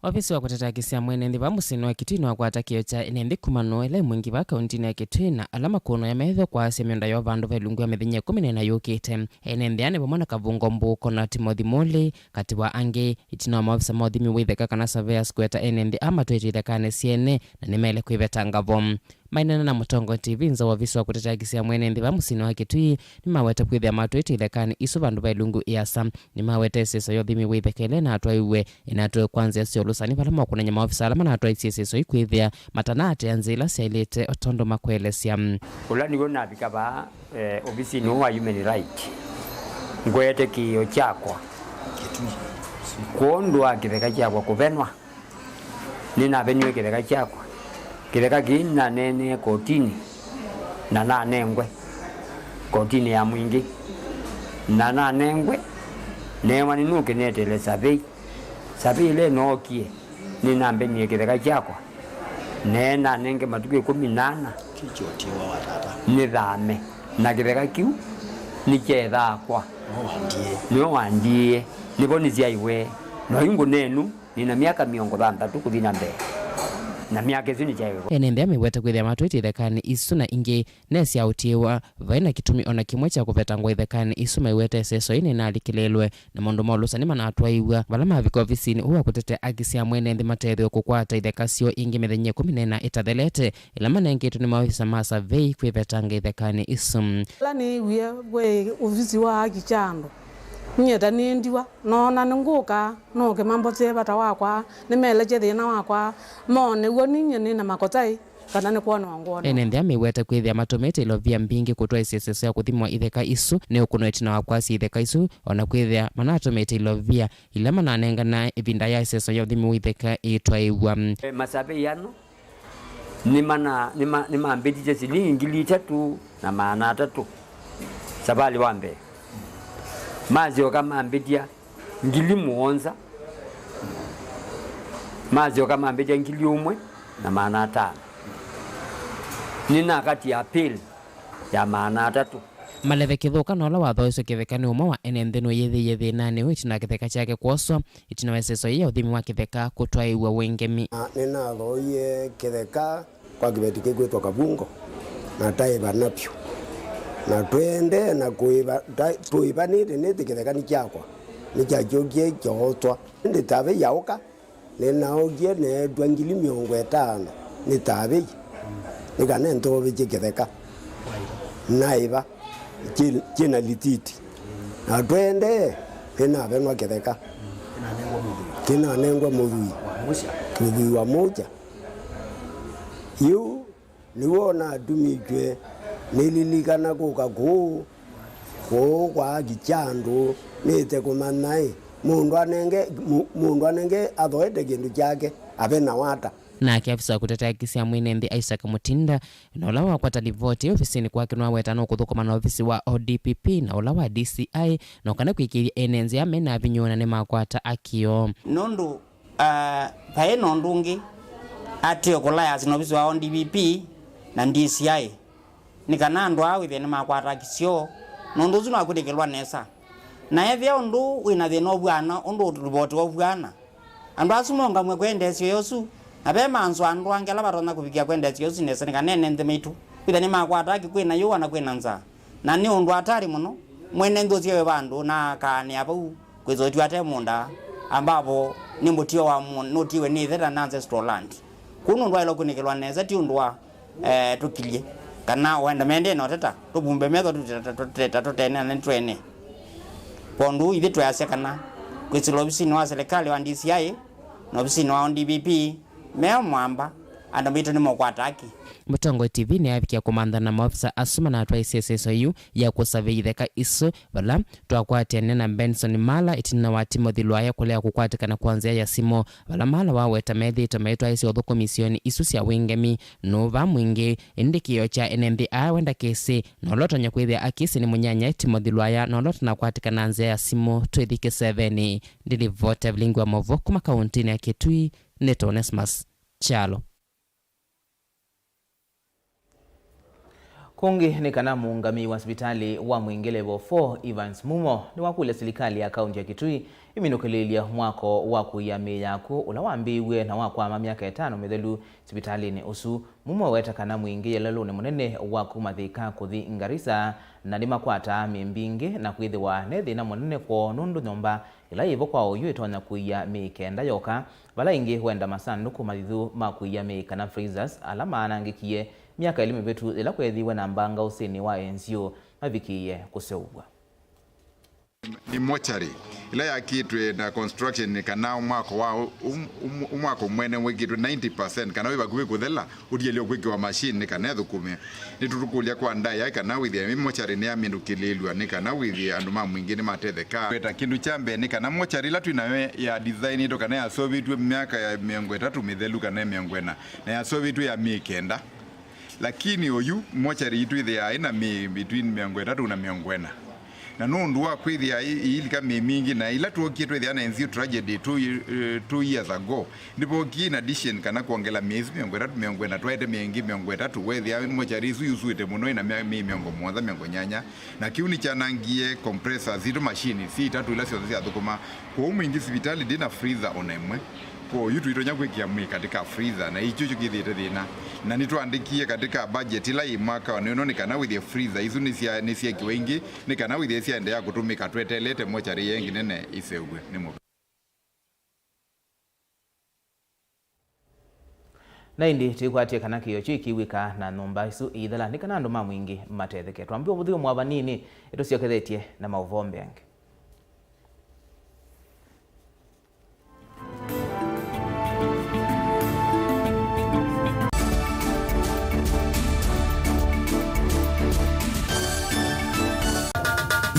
Ovisi wa kũtetea aki sya mwene nthĩ vaa mũsyĩnĩ wa Kitui nĩwakwata kĩo kya ene nthĩ kuma nũũ ĩla ĩmwe ngi vaa kauntinĩ ya Kitui na ala makũnoya methwe kwaasya mĩũnda yoo vandũ va ilungu ya mĩthenya ĩkũmi na ĩna yũkĩte. Ene nthĩ aa nĩ vamwe na Kavungo Mbuko na Timothy Muli, katĩ wa angĩ, ĩtina wa maovisa ma ũthimi wa itheka kana surveyors kũeta ene nthĩ aa matwĩtye ithekanĩ syene na nĩmaĩle kwĩvetanga vo. Maineena na Mũtongoi T V nza wa ovisi wa kũtetea aki sya mwene nthĩ vaa mũsyĩnĩ wa Kitui, nĩmaweta kwĩthĩa matwĩte ithekanĩ isu vandũ va ilungu ĩasa. Nĩmaweta ĩseso ya ũthimi wa itheka ĩla ĩnatwaiwe, ĩnatwaĩwe kwa nzĩa sya ũlũsani vala maũkũnany'a maovisa ala manatwaisye ĩseso ii kwĩthĩa matanaatea nzĩa ila syaĩlĩte o tondũ makũelesya. Ũla nĩw'o navika vaa, eh, ovisinĩ ũũ wa Human Right, ngwete kĩĩo kyakwa kwondũ wa kĩtheka kyakwa kũvenwa. Nĩnaveniwe kĩtheka kyakwa. Kĩtheka kĩĩ nĩnaneenee kotinĩ na nanengwe kotinĩ ya mwingĩ. Na nanengwe, neewa nĩnũke neteele savei. Savei ĩla ĩnookie, nĩnambenie kĩtheka kyakwa. Nee nanenge matukũ ĩkũmi na ana nĩthame. Na kĩtheka kĩu nĩkyeethakwa. Nĩwe wandiĩe. Nĩvo nĩsyaĩwe. Na yu ngũnenu. Nĩna myaka mĩongo thanthatũ kũthi na mbee, na myaka ĩsu nĩkyaĩwe. Ene nthĩ aa meweta kwĩthĩa matwĩte ithekanĩ isu na ingĩ nesyaũtiĩwa vai na kĩtumi o na kĩmwe kya kũvetangwa ithekanĩ isu maiweta ĩseso ĩĩ nĩnalikĩlĩĩlwe, na maũndũ ma ũlũsani manatwaiw'a vala mavika ovisinĩ ũũ wa kũtetea aki sya mwene nthĩ matethĩwe kũkwata itheka syoo ingĩ mĩthenya ĩkũmi na ĩna ĩtathelete ĩla manengetwe nĩ maovisa ma savei kwĩvetanga ithekanĩ isu. Ĩla nĩĩwie kwĩ ovisi wa aki kya andũ, nyie ta nĩ ndiwa, noona nĩngũka, nũke mambosee vata wakwa, nĩmelekye thĩna wakwa, mone w'o ninyie nĩ na makosa ĩ, kana nĩ kwonwa ngwonwa. Ene nthĩ aa meweta kwĩthĩa matũmĩte ilovia mbingĩ kũtwaĩsya ĩseso ya kũthimwa itheka isu nĩ ũkũno ĩtina wa kwasya itheka isu, o na kwĩthĩa manatũmĩte ilovia ila mananengana ĩvinda ya ĩseso ya ũthimi wa itheka ĩitwaĩw'a. E, masavei ano nĩmana-, nĩma-, nĩmambĩtisye silingi ngili itatũ na maana atatũ savalĩ wa mbee. Masyoka mambĩtya ngili mũonza. Masyoka mambĩtya ngili ũmwe na maana atano. Nĩnakatia appeal ya maana atatũ. Maleve Kĩthũka na ũla wathooswe kĩtheka nĩ ũmwe wa ene nthĩ nũyĩthĩie thĩnanĩ ũũ ĩtina wa kĩtheka kyake kwoswa, ĩtina wa ĩseso yĩĩ ya ũthimi wa kĩtheka kũtwaĩw'a wengemi. Na nĩnathooie kĩtheka kwa kĩveti kĩkwĩtwa Kavungo, na taĩvana vyũ. Na tũendee na kũĩva, ta-, tũĩvanĩte nĩtĩ kĩtheka nĩ kyakwa, nĩkyakyokie kyootwa. Ĩndĩ tavei yaũka, nĩnaũkie neetw'a ngili mĩongo ĩtano nĩ tavei, nĩ kana nthoovisye kĩtheka. Naĩva, kyĩ-, kyĩna lisiti. Na tũendee, nĩnavenwa kĩtheka. Kĩnanengwa mũthwii. Kĩnanengwa mũthwii. Wa mũsya. Mũthwii wa mũsya. Yu nĩw'o natumĩtw'e nĩlilikana kũka kũũ, kũũ kwa aki kya andũ, nĩte kũmanya-ĩ, mũndũ anenge, mũ-, mũndũ anenge athoete kĩndũ kyake, ave na wata. Nake afisa wa kũtetea aki sya mwene nthĩ Isaac Mutinda, na ũla wakwata livoti ĩĩ ovisinĩ kwake nĩwaweta nũkũthũkũma na ovisi wa O D P P na ũla wa D C I, no kana kwĩkĩĩthya ene nzĩa mena vinya na nĩmakwata aki yoo. Nũndũ Ah, vaĩ na ũndũ ũngĩ, atĩe kũlayasi na ovisi wa O D P P na D C I, nĩ kana andũ aa wĩthĩe nĩmakwata aki syoo, na ũndũ ũsu nwakunĩkĩlwa nesa. Na ethĩwa ũndũ wĩ na thĩna ũvw'ana ũndũ livoti ũvw'ana, andũ asu maũngamw'e kwa endeesyo ya ũsu, na ve manzwa andũ angĩ ala vatonya kũvikĩa kwa endeesyo ya ũsu nesa, nĩ kana ene nthĩ maitũ wĩthĩe nĩmakwata aki kwĩ na yũa na kwĩ na nzaa. Na nĩ ũndũ atali mũno, mwene nthĩ ũsyaĩwe vandũ na akaanĩa vau kwĩthwa ũtw'e ate mũũnda, ambapo nĩ mũtio wa mũũnda, nũtiwe nĩ ĩthe na ancestral land. Kũu nũndũ waĩle kũkunĩkĩlwa nesa, ti ũndũ wa, eh, tũkilyĩ, kana ũenda mendee na ũteta, tũvumbe metho tũteta, tũteta tũtene na nĩtwene. Kwondũ ithyĩ tweasya kana kwĩsĩla ovisinĩ wa silikalĩ wa D C I na ovisinĩ wa O D P P, me mwamba, Andũ maitũ nĩmũkwata aki. Mũtongoi T V nĩyavikie kũmantha na maofisa asu manatwaisye ĩseso yu ya kũsavei itheka isu, vala twakwatĩanĩa na Benson Mala ĩtina wa Timothy Lwaya kũlea kũkwatĩkana kwa nzĩa ya simũ, vala Mala waweta methĩĩtwe maitwaĩsye ũthũkũmi isionĩ isu sya wĩngemi. Nũũ va mwingĩ, ĩndĩ kĩĩo kya N M B A wenda kĩsĩ, na ũla ũtonya kwĩthĩa akĩsĩ nĩ mũnyanyae Timothy Lwaya, na ũla ũtanakwatĩkana nzĩa ya simũ. Twĩthi kĩsevenĩ. Ndilivota vilingi wa maũvoo kuma kaũntĩnĩ ya Kitui, nĩ Onesmus Kyalo. Kũngĩ nĩ kana mũũngamĩi wa sivitalĩ wa mwingĩ level four, Evans Mumo, nĩwakũlya silikalĩ ya kaũntĩ ya Kitui ĩminũkĩlĩĩlye mwako wa kũia mĩĩ ya akw'ũ ũla wambĩĩiw'e na wakwama myaka ĩtano mĩthelu sivitalĩnĩ ũsu. Mumo weta kana mwingĩ yĩla ũlũnĩ mũnene wa kuma Thika kũthi Garissa, na nĩmakwataa mĩĩ mbingĩ, na kwĩthĩwa ne thĩna mũnene kwoo nũndũ nyũmba ĩla yĩvo kwa oyu ĩtonya kũia mĩĩ kenda yoka, vala ĩngĩ wenda masandũkũ mathithu ma kũia mĩĩ kana freezers ala maanangĩkie myaka ĩlĩ mĩvĩtu yĩla kweethiwe na mbanga ũsĩnĩ wa Enzio mavikĩie kũseũvw'a. Nĩ mortuary ĩla yakĩtwe na construction kana mwako wa um, um, mwako mwene wĩkĩtwe ninety percent kana wĩ vakuvĩ kũthela, ũtielyo kwĩkĩwa machine nĩ kana ĩthũkũme. Nĩtũkũlya kwa ndaĩa kana wĩthĩe ĩ mochari nĩyamĩndũkĩlĩĩlw'a nĩ kana wĩthĩe andũ ma mwingĩ nĩmatetheka. Kweta kĩndũ kya mbee nĩ kana mochari ĩla twĩ nayo ya designĩtwe kana yaseũvĩtw'e myaka ya mĩongo ĩtatũ mĩthelu kana mĩongo ĩna, na yaseũvĩtw'e ya mĩĩ kenda. Lakini oyu mochari yitũ ĩthĩaa ĩna mĩĩ between mĩongo ĩtatũ na mĩongo ĩna. Na nũndũ wa kwĩthĩa ĩ-, ĩilika mĩĩ mingĩ, na ĩla twookie twĩthĩa na Enzio tragedy two, eh, two years ago, nĩvookie in addition kana kwongela mĩĩ ĩsu mĩongo ĩtatũ, mĩongo ĩna, twaete mĩĩ ĩngĩ mĩongo ĩtatũ, weethĩa mochari ĩsu yusũĩte mũno ĩna mya-, mĩĩ mĩongo mũonza, mĩongo nyanya. Na kĩu nĩkyanangie compressor sitũ, machine si itatũ ila syonthe syathũkũma. Kwoou mwingĩ sivitalĩ ndĩ na freezer o na ĩmwe. Kwoou tũitonya kwĩkĩa mwĩĩ katika freezer, na ikyo kĩthĩĩte thĩna. Na nĩtwaandĩkie katika budget ĩla yĩ mwaka o na ĩno nĩ kana wĩthĩe freezer isu nĩsya-, nĩsyekiwa ingĩ, nĩ kana wĩthĩe syaendeea kũtũmĩka tweteelete mochari ĩngĩ nene ĩseũvw'e nĩ mũvea. Na ĩndĩ twĩkwatye kana kĩĩo kyu kĩw'ĩka na nyũmba isu iithela nĩ kana andũ ma mwingĩ matetheke. Twambie ũvũthyo mwa vanini, ĩtũsyokethetye na maũvoo mbeange.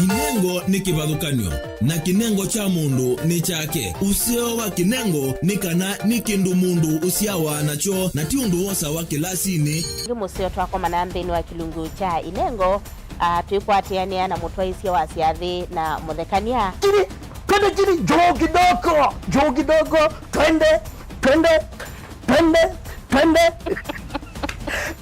Inengo nĩ kĩvathũkany'o, na kĩnengo kya mũndũ nĩ kyake. Ũseo wa kĩnengo nĩ kana nĩ kĩndũ mũndũ ũsyawa nakyo, na ti ũndũ wosawa kĩlasinĩ. Nĩ mũseo twakomana nthĩnĩ wa kĩlungu kya inengo, ah, twĩkwatĩanĩa na mũtwaĩsya wa syathĩ na mũthekany'a. Chini, twende chini, juu kidogo, juu kidogo, twende, twende, twende, twende.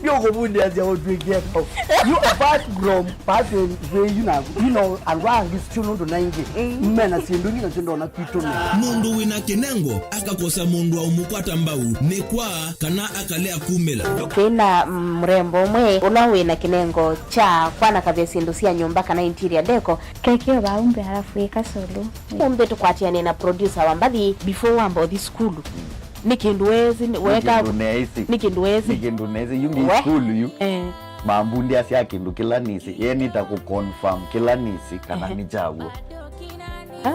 Nĩũkũvundiasya ũtwĩkie kau. You apart from person, you know, you know, andũ angĩ still nũndũ na ingĩ. Mm. Mena syĩndũ ingĩ nasyo ndona kwitũ nĩ. Mũndũ wĩna kĩnengo akakosa mũndũ wa ũmũkwata mbau nĩ kwa kana akalea kumĩla. Twĩna, mm, mũrembo ũmwe ũla wĩna kĩnengo kya kwanakavya syĩndũ sya nyũmba kana interior deco. Kekeo vaa umbe halafu ĩka solo. Umbe tũkwatĩanĩe na producer wa mbathi. Before wamba ũthi sukulu, nĩ kĩndũ weesĩ, nĩ weka, kĩndũ neesĩ. Nĩ kĩndũ weesĩ. Nĩ kĩndũ neesĩ. Yu ngĩ we sukulu yu. Eh. Mambundiasya kĩndũ kĩla nĩsĩ. Ye nĩta kũ confirm kĩla nĩsĩ kana, ehe, nĩ kyaw'o. Ah,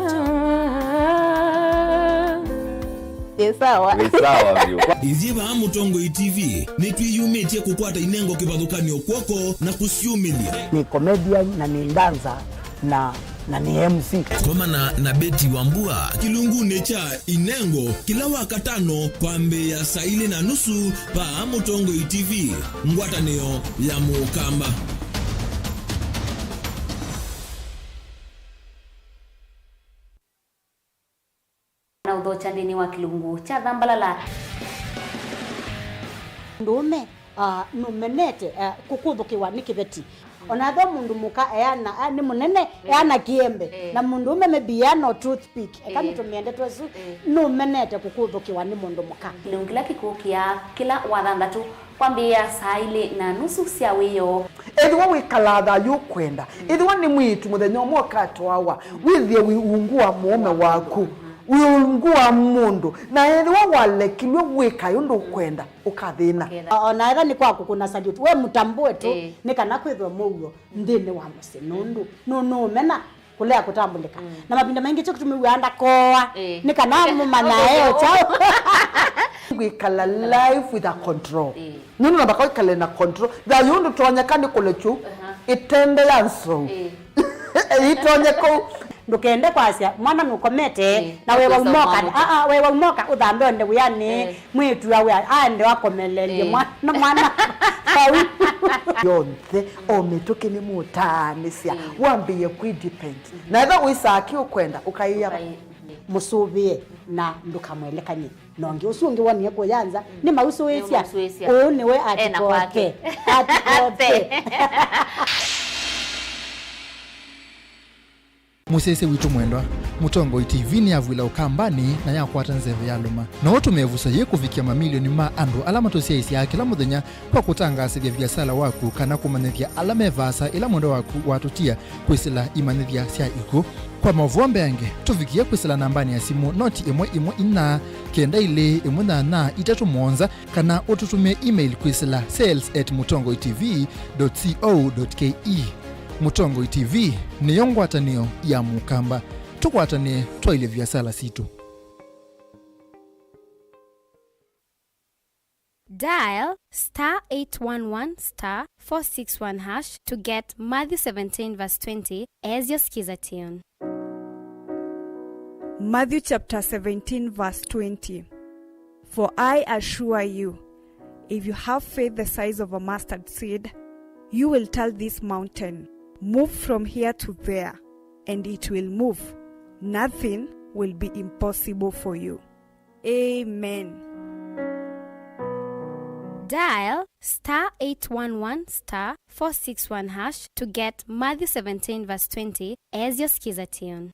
nĩ sawa. Wĩ sawa vyũ. Ithyĩ vaa Mũtongoi T V nĩtwĩyumĩtye kũkwata inengo kĩvathũkany'o kw'oko na kũsyumĩlya. Nĩ comedian na nĩ dancer na, na nĩ M C. Komana na Betty Wambua kĩlungunĩ kya Inengo kĩla Wakatano kwambĩĩa saa ilĩ na nusu vaa Mũtongoi T V, ngwatanĩo ya Mũkamba. Na ũthokya nthĩnĩ wa kĩlungu kya Thambalala. Mũndũũme, ah, nũmenete, ah, kũkũthũkĩwa nĩ kĩveti. O na ethĩwa mũndũ mũka eana, ah, nĩ mũnene, eh, eana kĩembe. Eh. Na mũndũũme maybe eana o toothpick. Eka, eh, nĩtũmĩe ndeto ĩsu, eh, nũmenete kũkũthũkĩwa nĩ mũndũ mũka. Kĩlungu kĩla kĩkũkĩa kĩla Wathanthatũ kwambĩĩa saa ilĩ na nusu sya wĩoo. Ethĩwa wĩkalaa thayũ ũkwenda, ethĩwa nĩ mwĩĩtu mũthenya ũmwe ũkatwawa, wĩthĩe wĩ ungu wa mũũme waku, wĩ ungu wa mũndũ, na ethĩwa walekilw'e wĩkae ũndũ ũkwenda, ũkathĩna. O na ethĩwa nĩ kwa kũkũna salute, we mũtambũe tu, ĩĩ, nĩ kana kwĩthwe mũuo nthĩnĩ wa mũsyĩ, nũndũ nũ-, nũũmena kũlea kũtambũlĩka. Mm. Na mavinda maingĩ kyo kĩtumi wĩaa ndakooa, ĩĩ, nĩ kana mũmanyae o kyaũ. Kwĩkala life with a control. Ĩĩ. Nũndũ namba kwĩkale na control. Thayũ ndũtonyeka nĩ kũlekyu. Aha. Ĩtende ya nzou. Ĩĩ. Ĩtonye kũu. Ndũkende kwasya mwana nũkomete. Ĩĩ. Na wewa umoka. Aa, wewa umoka ũthambe onde wĩanĩ. Ĩĩ. Mwĩĩtu awe aende wakomelelie. Ĩĩ. Mwana, mwana. Kau. Yonthe o mĩtũkĩ nĩ mũtaanĩsya. Ĩĩ. Wambĩĩe kwĩ depend. Na ethĩwa wĩsaa kĩ ũkwenda ũkaĩa. Ũkaĩ-, ĩĩ. Mũsũvĩe na ndũkamwelekany'e. Na ũngĩ ũsu ũngĩ wonie kũya nza, nĩmausũĩsya. Nĩmausũĩsya. Ũũ nĩwe. Ena kwake. Atikoke. Atikoke. Mũsyaĩĩsya witũ mwendwa, Mũtongoi T V nĩyavw'ĩla Ũkambanĩ na yakwata nzeve ya lũma. No ũtũmĩe ĩvuso yĩĩ kũvikĩa mamilioni ma andũ ala matũsyaĩĩsyaa kĩla mũthenya kwa kũtangaasĩthya viasala waku kana kũmanyĩthya ala me vaasa ĩla mwendwa waku watũtia kwĩsĩla imanyĩthya sya ikw'ũ. Kwa maũvoo mbeange, tũvikĩe kwĩsĩla nambanĩ ya simũ noti ĩmwe ĩmwe inya, kenda ilĩ, ĩmwe nyanya, itatũ mũonza, kana ũtũtũmĩe email kwĩsĩla sales at mũtongoi T V dot co dot K E. Mũtongoi T V nĩyo ngwatanĩo ya Mũkamba. Tũkwatanĩe twaĩlye viasala sitũ. Dial star eight one one star four six one hash to get Matthew seventeen verse twenty as your Skiza tune. Matthew chapter seventeen verse twenty. For I assure you, if you have faith the size of a mustard seed, you will tell this mountain, "Move from here to there," and it will move. Nothing will be impossible for you. Amen. Dial star eight one one star four six one hash to get Matthew seventeen verse twenty as your Skiza tune.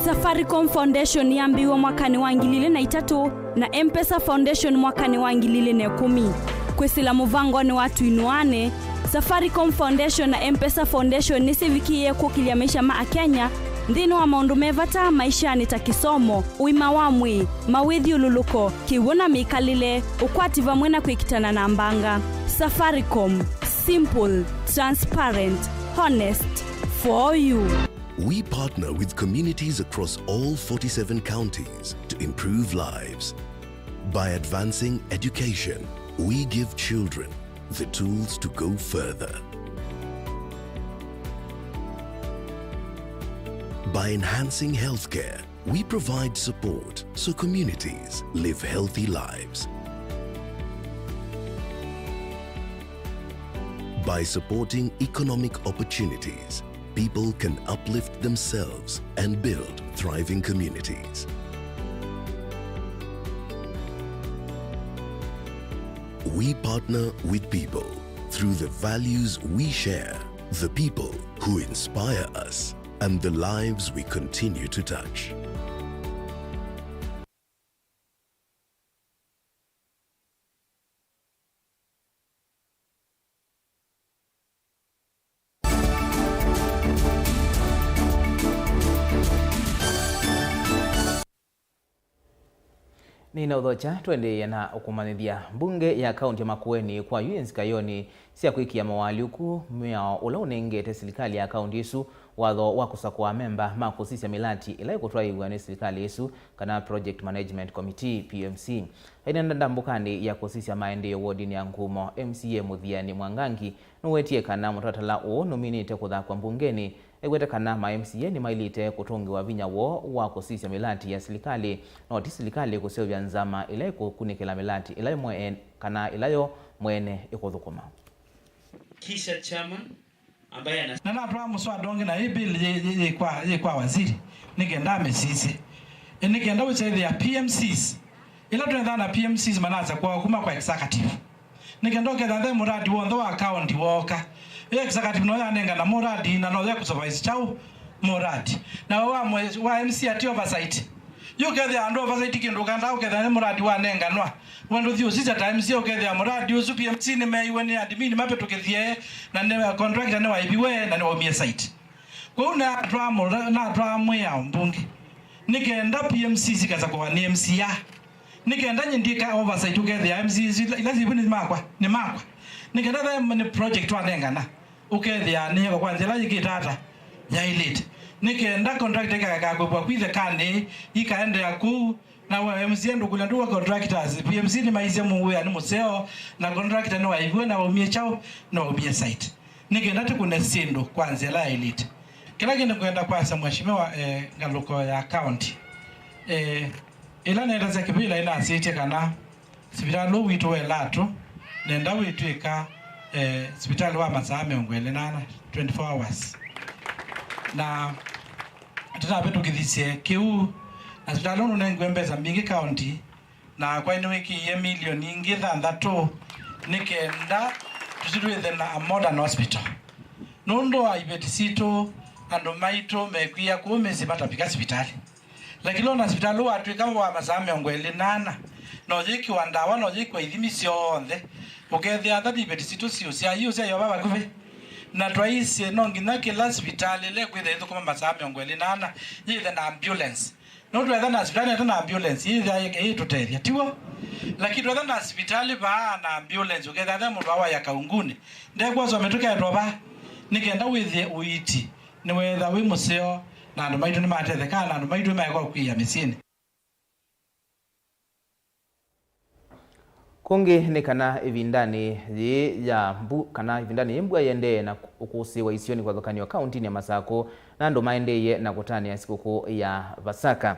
Safaricom Foundation yambĩĩwe mwakanĩ wa ngili ilĩ na itatũ na M-Pesa Foundation mwakanĩ wa ngili ilĩ na ĩkũmi. Kwĩsĩla mũvangonĩ wa Tũinũane, Safaricom Foundation na M-Pesa Foundation nĩsyĩvikĩĩe kũkĩlya maisha ma Akenya nthĩnĩ wa maũndũ me vata maishanĩ ta kĩsomo, ũima wa mwĩĩ, mawĩthyũlũlũko, kĩw'ũ na mĩkalĩle, ũkwati vamwe na kwĩkitana na mbanga. Safaricom, simple, transparent, honest, for you. We partner with communities across all forty-seven counties to improve lives. By advancing education, we give children the tools to go further. By enhancing healthcare, we provide support so communities live healthy lives. By supporting economic opportunities, people can uplift themselves and build thriving communities. We partner with people through the values we share, the people who inspire us, and the lives we continue to touch. Nĩnaũthokya, tũendeea na ũkũmanyĩthya. Mbunge ya kaunti ya Makueni kwa yu yĩ nzikayonĩ sya kwĩkĩa moalyũku mwĩao ũla ũnengete silikalĩ ya kaunti ĩsu watho wa kũsakũa amemba ma kũsisya mĩlati ĩla ĩkũtwaĩĩw'a nĩ silikalĩ ĩsu, kana Project Management Committee, P M C. Ainena ndambũkanĩ ya kũsisya maendeeo wodinĩ ya Ngumo, M C A Mũthiani Mwangangi nũwetie kana mũtalatala ũũ nũminĩte kũthakw'a mbungenĩ. Aiweta kana ma M C A nĩmaĩlĩte kũtũngĩwa vinya woo wa kũsisya mĩlati ya silikalĩ, no ti silikalĩ kũseũvya nzama ĩla ĩkũkunĩkĩla mĩlati ĩla yo mwene, kana ĩla yo mwene ĩkũthũkũma. Kisha chairman ambaye ana- Na natwaa mũswada ũngĩ na ĩ bill yĩ, yĩ, yĩ kwa, yĩ kwa waziri, nĩ kenda amĩsisye. Ĩ, nĩ kenda ũkethĩa P M Cs. Ĩla twethaa na P M Cs manasakũawa kuma kwa executive. Nĩ kenda ũkethĩa nde mũradi w'onthe wa county wooka. Ĩ executive no yanengana mũradi na no ya kũsupervise kyaũ mũradi. Na wa mwe-, wa M C ati oversight. Yu ũkethĩa andũ oversight kĩndũ ũkandaa ũkethĩa nĩ mũradi wanenganwa. We ndũthi ũsisya ta M C A ũkethĩa mũradi ũsu P M C nĩmeeiwe nĩ admin mavĩtũkĩthye na nĩ contractor nĩwaiviwe na nĩwaumie site. Kwoou natwaa mũra-, natwaa mwĩao mbunge nĩ kenda P M C sikasakũawa nĩ M C A. Nĩ kenda nyie ndyĩka oversight ũkethĩa M C A isu ila, ila sivu nĩ makwa, nĩ makwa. Nĩ kenda the nĩ project twanengana. Ũkethĩa nĩyekwa kwa nzĩa ĩla yĩkĩte ata yaĩlĩte. Nĩ kenda contractor ikaeka kwĩvwa kwĩ thekanĩ, ikaendeea kũu, na wa M C A ndũkũlya ndũ wa contractors. P M C nĩmaisye wĩa nĩ mũseo, na contractor nĩwaĩvw'e na waumie kyaũ, na waumie site. Nĩ kenda tũkũne syĩndũ kwa nzĩa ĩla yaĩlĩte. Kĩla kĩndũ ngwenda kwasya Mheshimiwa, eh, ngalũko ya county. Eh, ĩla netasya kĩvĩla ĩnasĩtye kana sivitalĩ ũũ witũ wa Ĩlatũ nenda wĩtw'ĩka, eh, sivitalĩ wa masaa mĩongo ĩlĩ na ana, twenty-four hours. Na tũtavĩtũkĩthisye kĩu, na sivitalĩ ũũ nũnengiwe mbesa mbingĩ county, na kwa nĩwĩkĩie milioni ingĩ thanthatũ nĩ kenda tũsitwĩthe na a modern hospital. Nũndũ wa iveti sitũ, andũ maitũ mekwia kũu mĩsyĩ matavika sivitalĩ. Lakini ona sivitalĩ ũũ watw'ĩka wa masaa mĩongo ĩlĩ na ana, na ũyĩkĩwa ndawa, na ũyĩkĩwa ithimi syonthe, ũkethĩa ata iveti sitũ siũsyaĩi ũsyaĩo va vakuvĩ. Na twaisye no nginya kĩla sivitalĩ ĩla ĩkwĩthĩa ĩthũkũma masaa mĩongo ĩlĩ na ana yĩthe na ambulance. No twetha na sivitalĩ ĩte na ambulance, yĩthĩa ĩtũtethya, tiw'o? Lakini twetha na sivitalĩ vaa na ambulance, ũkethĩa ata mũndũ awaĩa kaungunĩ, ndekwoswa mĩtũkĩ aetwa vaa, nĩ kenda wĩthĩe ũiiti nĩweethĩwa wĩ mũseo, na andũ maitũ nĩmatethekaa, na andũ maitũ nĩmaeka ũkw'ĩĩa mĩsyĩnĩ. Kũngĩ nĩ kana ĩvindanĩ yĩĩ ya mbu-, kana ĩvindanĩ yĩĩ mbua yĩendee na ũkũsĩĩwa isionĩ kĩvathũkany'o kauntinĩ ya Masakũ, na andũ maendeeie na kũtanĩa sikũkũ ya Vasaka.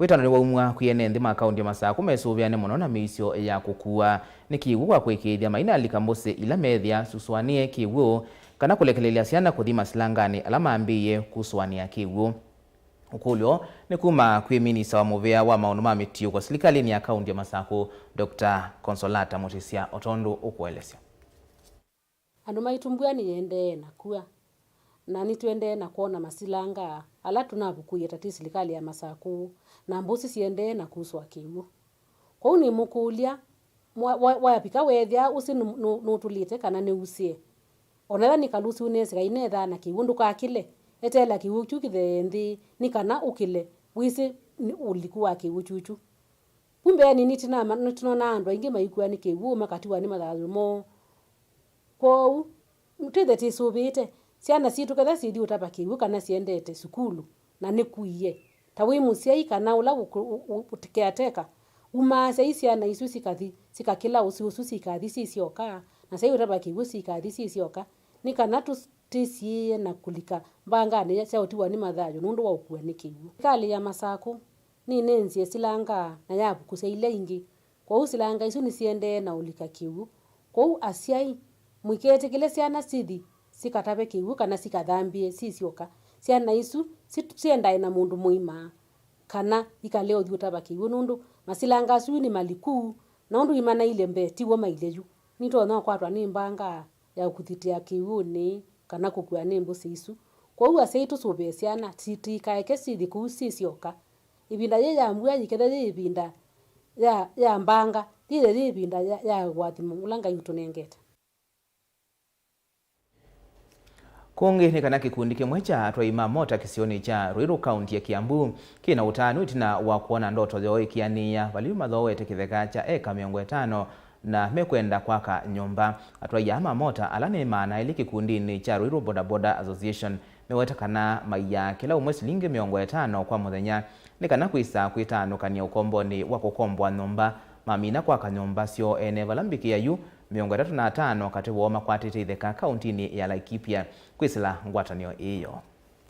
Wĩtano nĩwaumw'a kwĩ ene nthĩ ma kaunti ya Masakũ mesũvĩane mũno na mĩisyo ya kũkua nĩ kĩw'ũ kwa kũĩkĩĩthya mainalika mbũsĩ ila meethĩa sisũanĩe kĩw'ũ kana kũlekelelya syana kũthi masilanganĩ ala mambĩĩe kusũanĩa kĩw'ũ. Ũkũlyo nĩ kuma kwĩ minista wa mũvea wa maũndũ ma mĩtiũko silikalĩnĩ ya kaunti ya Masakũ, Doctor Consolata Mutisya, o tondũ ũkũelesya. Andũ maitũ mbua nĩyĩendee na kua, na nĩtũendee na kwona masilanga ala tũnavukũie ta twĩ silikalĩ ya Masakũ, na mbũsĩ siendee na kusũa kĩw'ũ. Kwoou nĩmũkũlya, wa-, wa-, wavika weethĩa ũsĩ nũ-, nũ-, nũtũlĩte kana nĩusĩe, o na ethĩwa nĩ kalũsi ũneesĩ kainethaa na kĩw'ũ, ndũkakĩle. Eteela kĩw'ũ kyu kĩthee nthĩ nĩ kana ũkĩle, wĩsĩ nĩ ũliku wa kĩw'ũ kyukyu. Vu mbeenĩ nĩtũnama-, nĩtũnonaa andũ aingĩ maikua nĩ kĩw'ũ, makatiwa nĩ mathayũ moo. Kwoou twĩthe twĩsũvĩĩte, syana sitũ ketha sithi ũtava kĩw'ũ kana siendete sukulu, na nĩkuie. Ta wĩ mũsyai kana ũla ũkũ-, ũ-, ũ-, caretaker, umaasya i syana isu sikathi, sikakĩla ũsĩ ũsu sikathi syĩ syoka, na syai ũtava kĩw'ũ sikathi syĩ syoka, nĩ kana tũ-, twĩsiĩĩe na kũlika mbanganĩ sya ũtiwa nĩ mathayũ nũndũ wa ũkua nĩ kĩw'ũ. Silikalĩ ya Masakũ nĩnenzie silanga na yavukũsya ila ingĩ. Kwoou silanga isu nĩsiendee na ũlika kĩw'ũ. Kwoou asyai, mũiketĩkĩle syana sithi sikatave kĩw'ũ kana sikathambĩe syĩ syoka. Syana isu sit-, syendae na mũndũ mũima kana ikale ũthi ũtava kĩw'ũ, nũndũ masilanga asu nĩ maliku, na ũndũ imanailye mbee, tiw'o mailye yu. Nitonya ũkwatwa nĩ mbanga ya kũthitĩa kĩw'ũnĩ kana kũkua nĩ mbũsĩ isu. Kwoou asyai tũsũvĩe syana, ti-, tikaeke sithi kũu syĩ syoka. Ĩvinda yĩĩ ya mbua yĩkethwa yĩ ĩvinda ya, ya mbanga, yĩthe yĩ ĩvinda ya, ya ũathimo ũla Ngai ũtũnengete. Kũngĩ nĩ kana kĩkundi kĩmwe kya atwai ma mota kĩsionĩ kya Ruiru, kaunti ya Kiambu, kĩ na ũtanu ĩtina wa kwona ndoto yoo ĩkĩanĩĩa valyu mathooete kĩtheka kya eka mĩongo ĩtano na mekwenda kwaka nyũmba. Atwai aa ma mota ala nĩ maana elĩ kĩkundinĩ kya Ruiru Boda Boda Association meweta kana maiaa kĩla ũmwe silingi mĩongo ĩtano kwa mũthenya nĩ kana kwĩsa kwĩtanũkany'a ũkombonĩ wa kũkombwa nyũmba. Mamina kwaka nyũmba syoo ene vala mbikĩa yu mĩongo ĩtatũ na atano katĩ woo makwatĩte itheka kauntinĩ ya Laikipia kwĩsĩla ngwatanĩo ĩĩ yoo.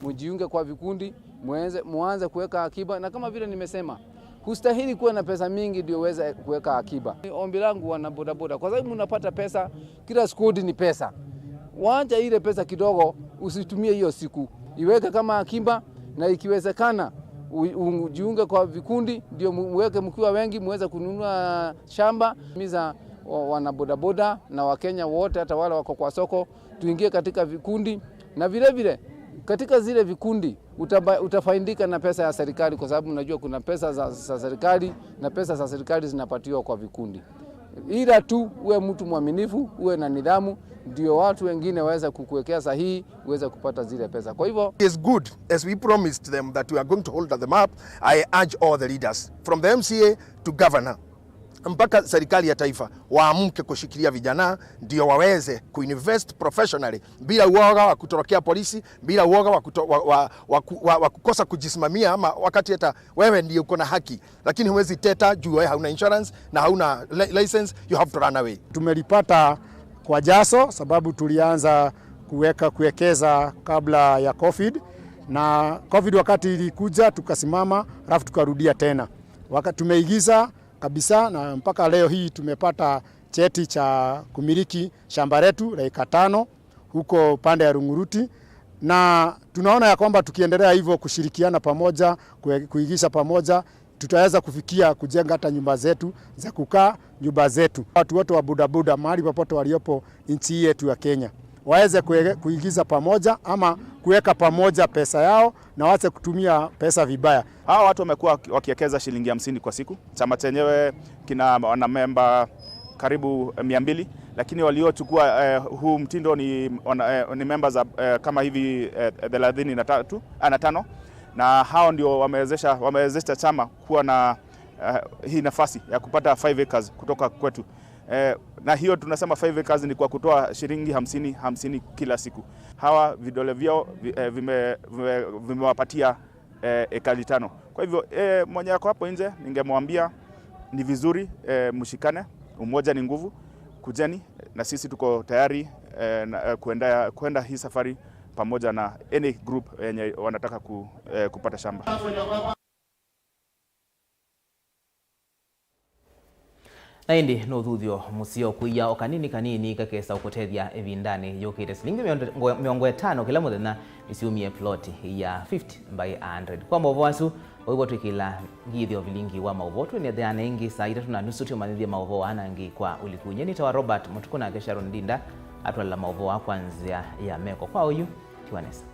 Mjiunge kwa vikundi, muanze, muanze kuweka akiba, na kama vile nimesema, hustahili kuwa na pesa mingi ndio uweze kuweka akiba. Ni ombi langu wana bodaboda, kwa sababu mnapata pesa, kila siku ni pesa. Wacha ile pesa kidogo, usitumie hiyo siku. Iweke kama akiba, na ikiwezekana, u-, ujiunge kwa vikundi, ndio mu-, muweke mkiwa wengi, muweze kununua shamba. Himiza wa-, wana bodaboda na Wakenya wote, hata wale wako kwa soko, tuingie katika vikundi, na vile vile katika zile vikundi utaba-, utafaidika na pesa ya serikali, kwa sababu unajua kuna pesa za, za serikali na pesa za serikali zinapatiwa kwa vikundi. Ila tu uwe mtu mwaminifu, uwe na nidhamu, ndio watu wengine waweze kukuwekea sahihi, uweze kupata zile pesa. Kwa hivyo, it is good, as we promised them that we are going to hold them up. I urge all the leaders, from the M C A to governor, Mpaka serikali ya taifa waamke kushikilia vijana ndio waweze kuinvest professionally bila uoga wa kutorokea polisi, bila uoga wa, kuto, wa, wa, wa, ku- wa, wa kukosa kujisimamia, ama wakati hata wewe ndiye uko na haki lakini huwezi teta juu wewe hauna insurance na hauna li- license, you have to run away. Tumelipata kwa jaso sababu tulianza kuweka kuwekeza kabla ya covid, na covid wakati ilikuja tukasimama, alafu tukarudia tena. Waka, tumeigiza kabisa, na mpaka leo hii tumepata cheti cha kumiliki shamba letu la eka tano huko pande ya Rung'uruti, na tunaona ya kwamba tukiendelea hivyo kushirikiana pamoja, kue- kuigisha pamoja, tutaweza kufikia kujenga hata nyumba zetu za kukaa, nyumba zetu. Watu wote wa bodaboda mahali popote waliopo nchi hii yetu ya Kenya waweze kue- kuigiza pamoja ama kuweka pamoja pesa yao na waache kutumia pesa vibaya. Hawa watu wamekuwa waki- wakiwekeza shilingi hamsini kwa siku. Chama chenyewe kina wanamemba karibu mia mbili, lakini waliochukua eh, huu mtindo ni, wana, eh, ni memba za eh, kama hivi eh, thelathini na tatu, ah, na tano, na hao ndio wamewezesha wamewezesha chama kuwa na eh, hii nafasi ya kupata five acres kutoka kwetu. Eh, na hiyo tunasema five acres ni kwa kutoa shilingi hamsini hamsini kila siku. Hawa vidole vyao vi- eh, vime- vime- vimewapatia eh, ekari tano. Kwa hivyo eh, mwenye ako hapo nje, ningemwambia ni vizuri eh, mshikane, umoja ni nguvu. Kujeni na sisi, tuko tayari eh, na, eh, kuenda, kuenda hii safari pamoja na any group yenye wanataka ku, eh, kupata shamba. Na ĩndĩ nĩ ũthuthyo mũseo kwĩya o kanini kanini kakesa ũkũtethya ĩvindanĩ yũkĩte. Silingi mĩongo ĩtano kĩla mũthenya nĩsyumie ploti ya fifty by a hundred. Kwa maũvoo asu, ũivo twĩkĩla ngithyo vilingi wa maũvoo. Twĩnethĩana ĩngĩ saa itatũ na nusu tũmanyĩthye maũvoo aa na angĩ kwa ũliku. Nyie nĩtawa Robert Mũtukũ, nake Sharon Ndinda atwala maũvoo aa kwa nzĩa ya meko. Kwa oyu, tiwa nesa.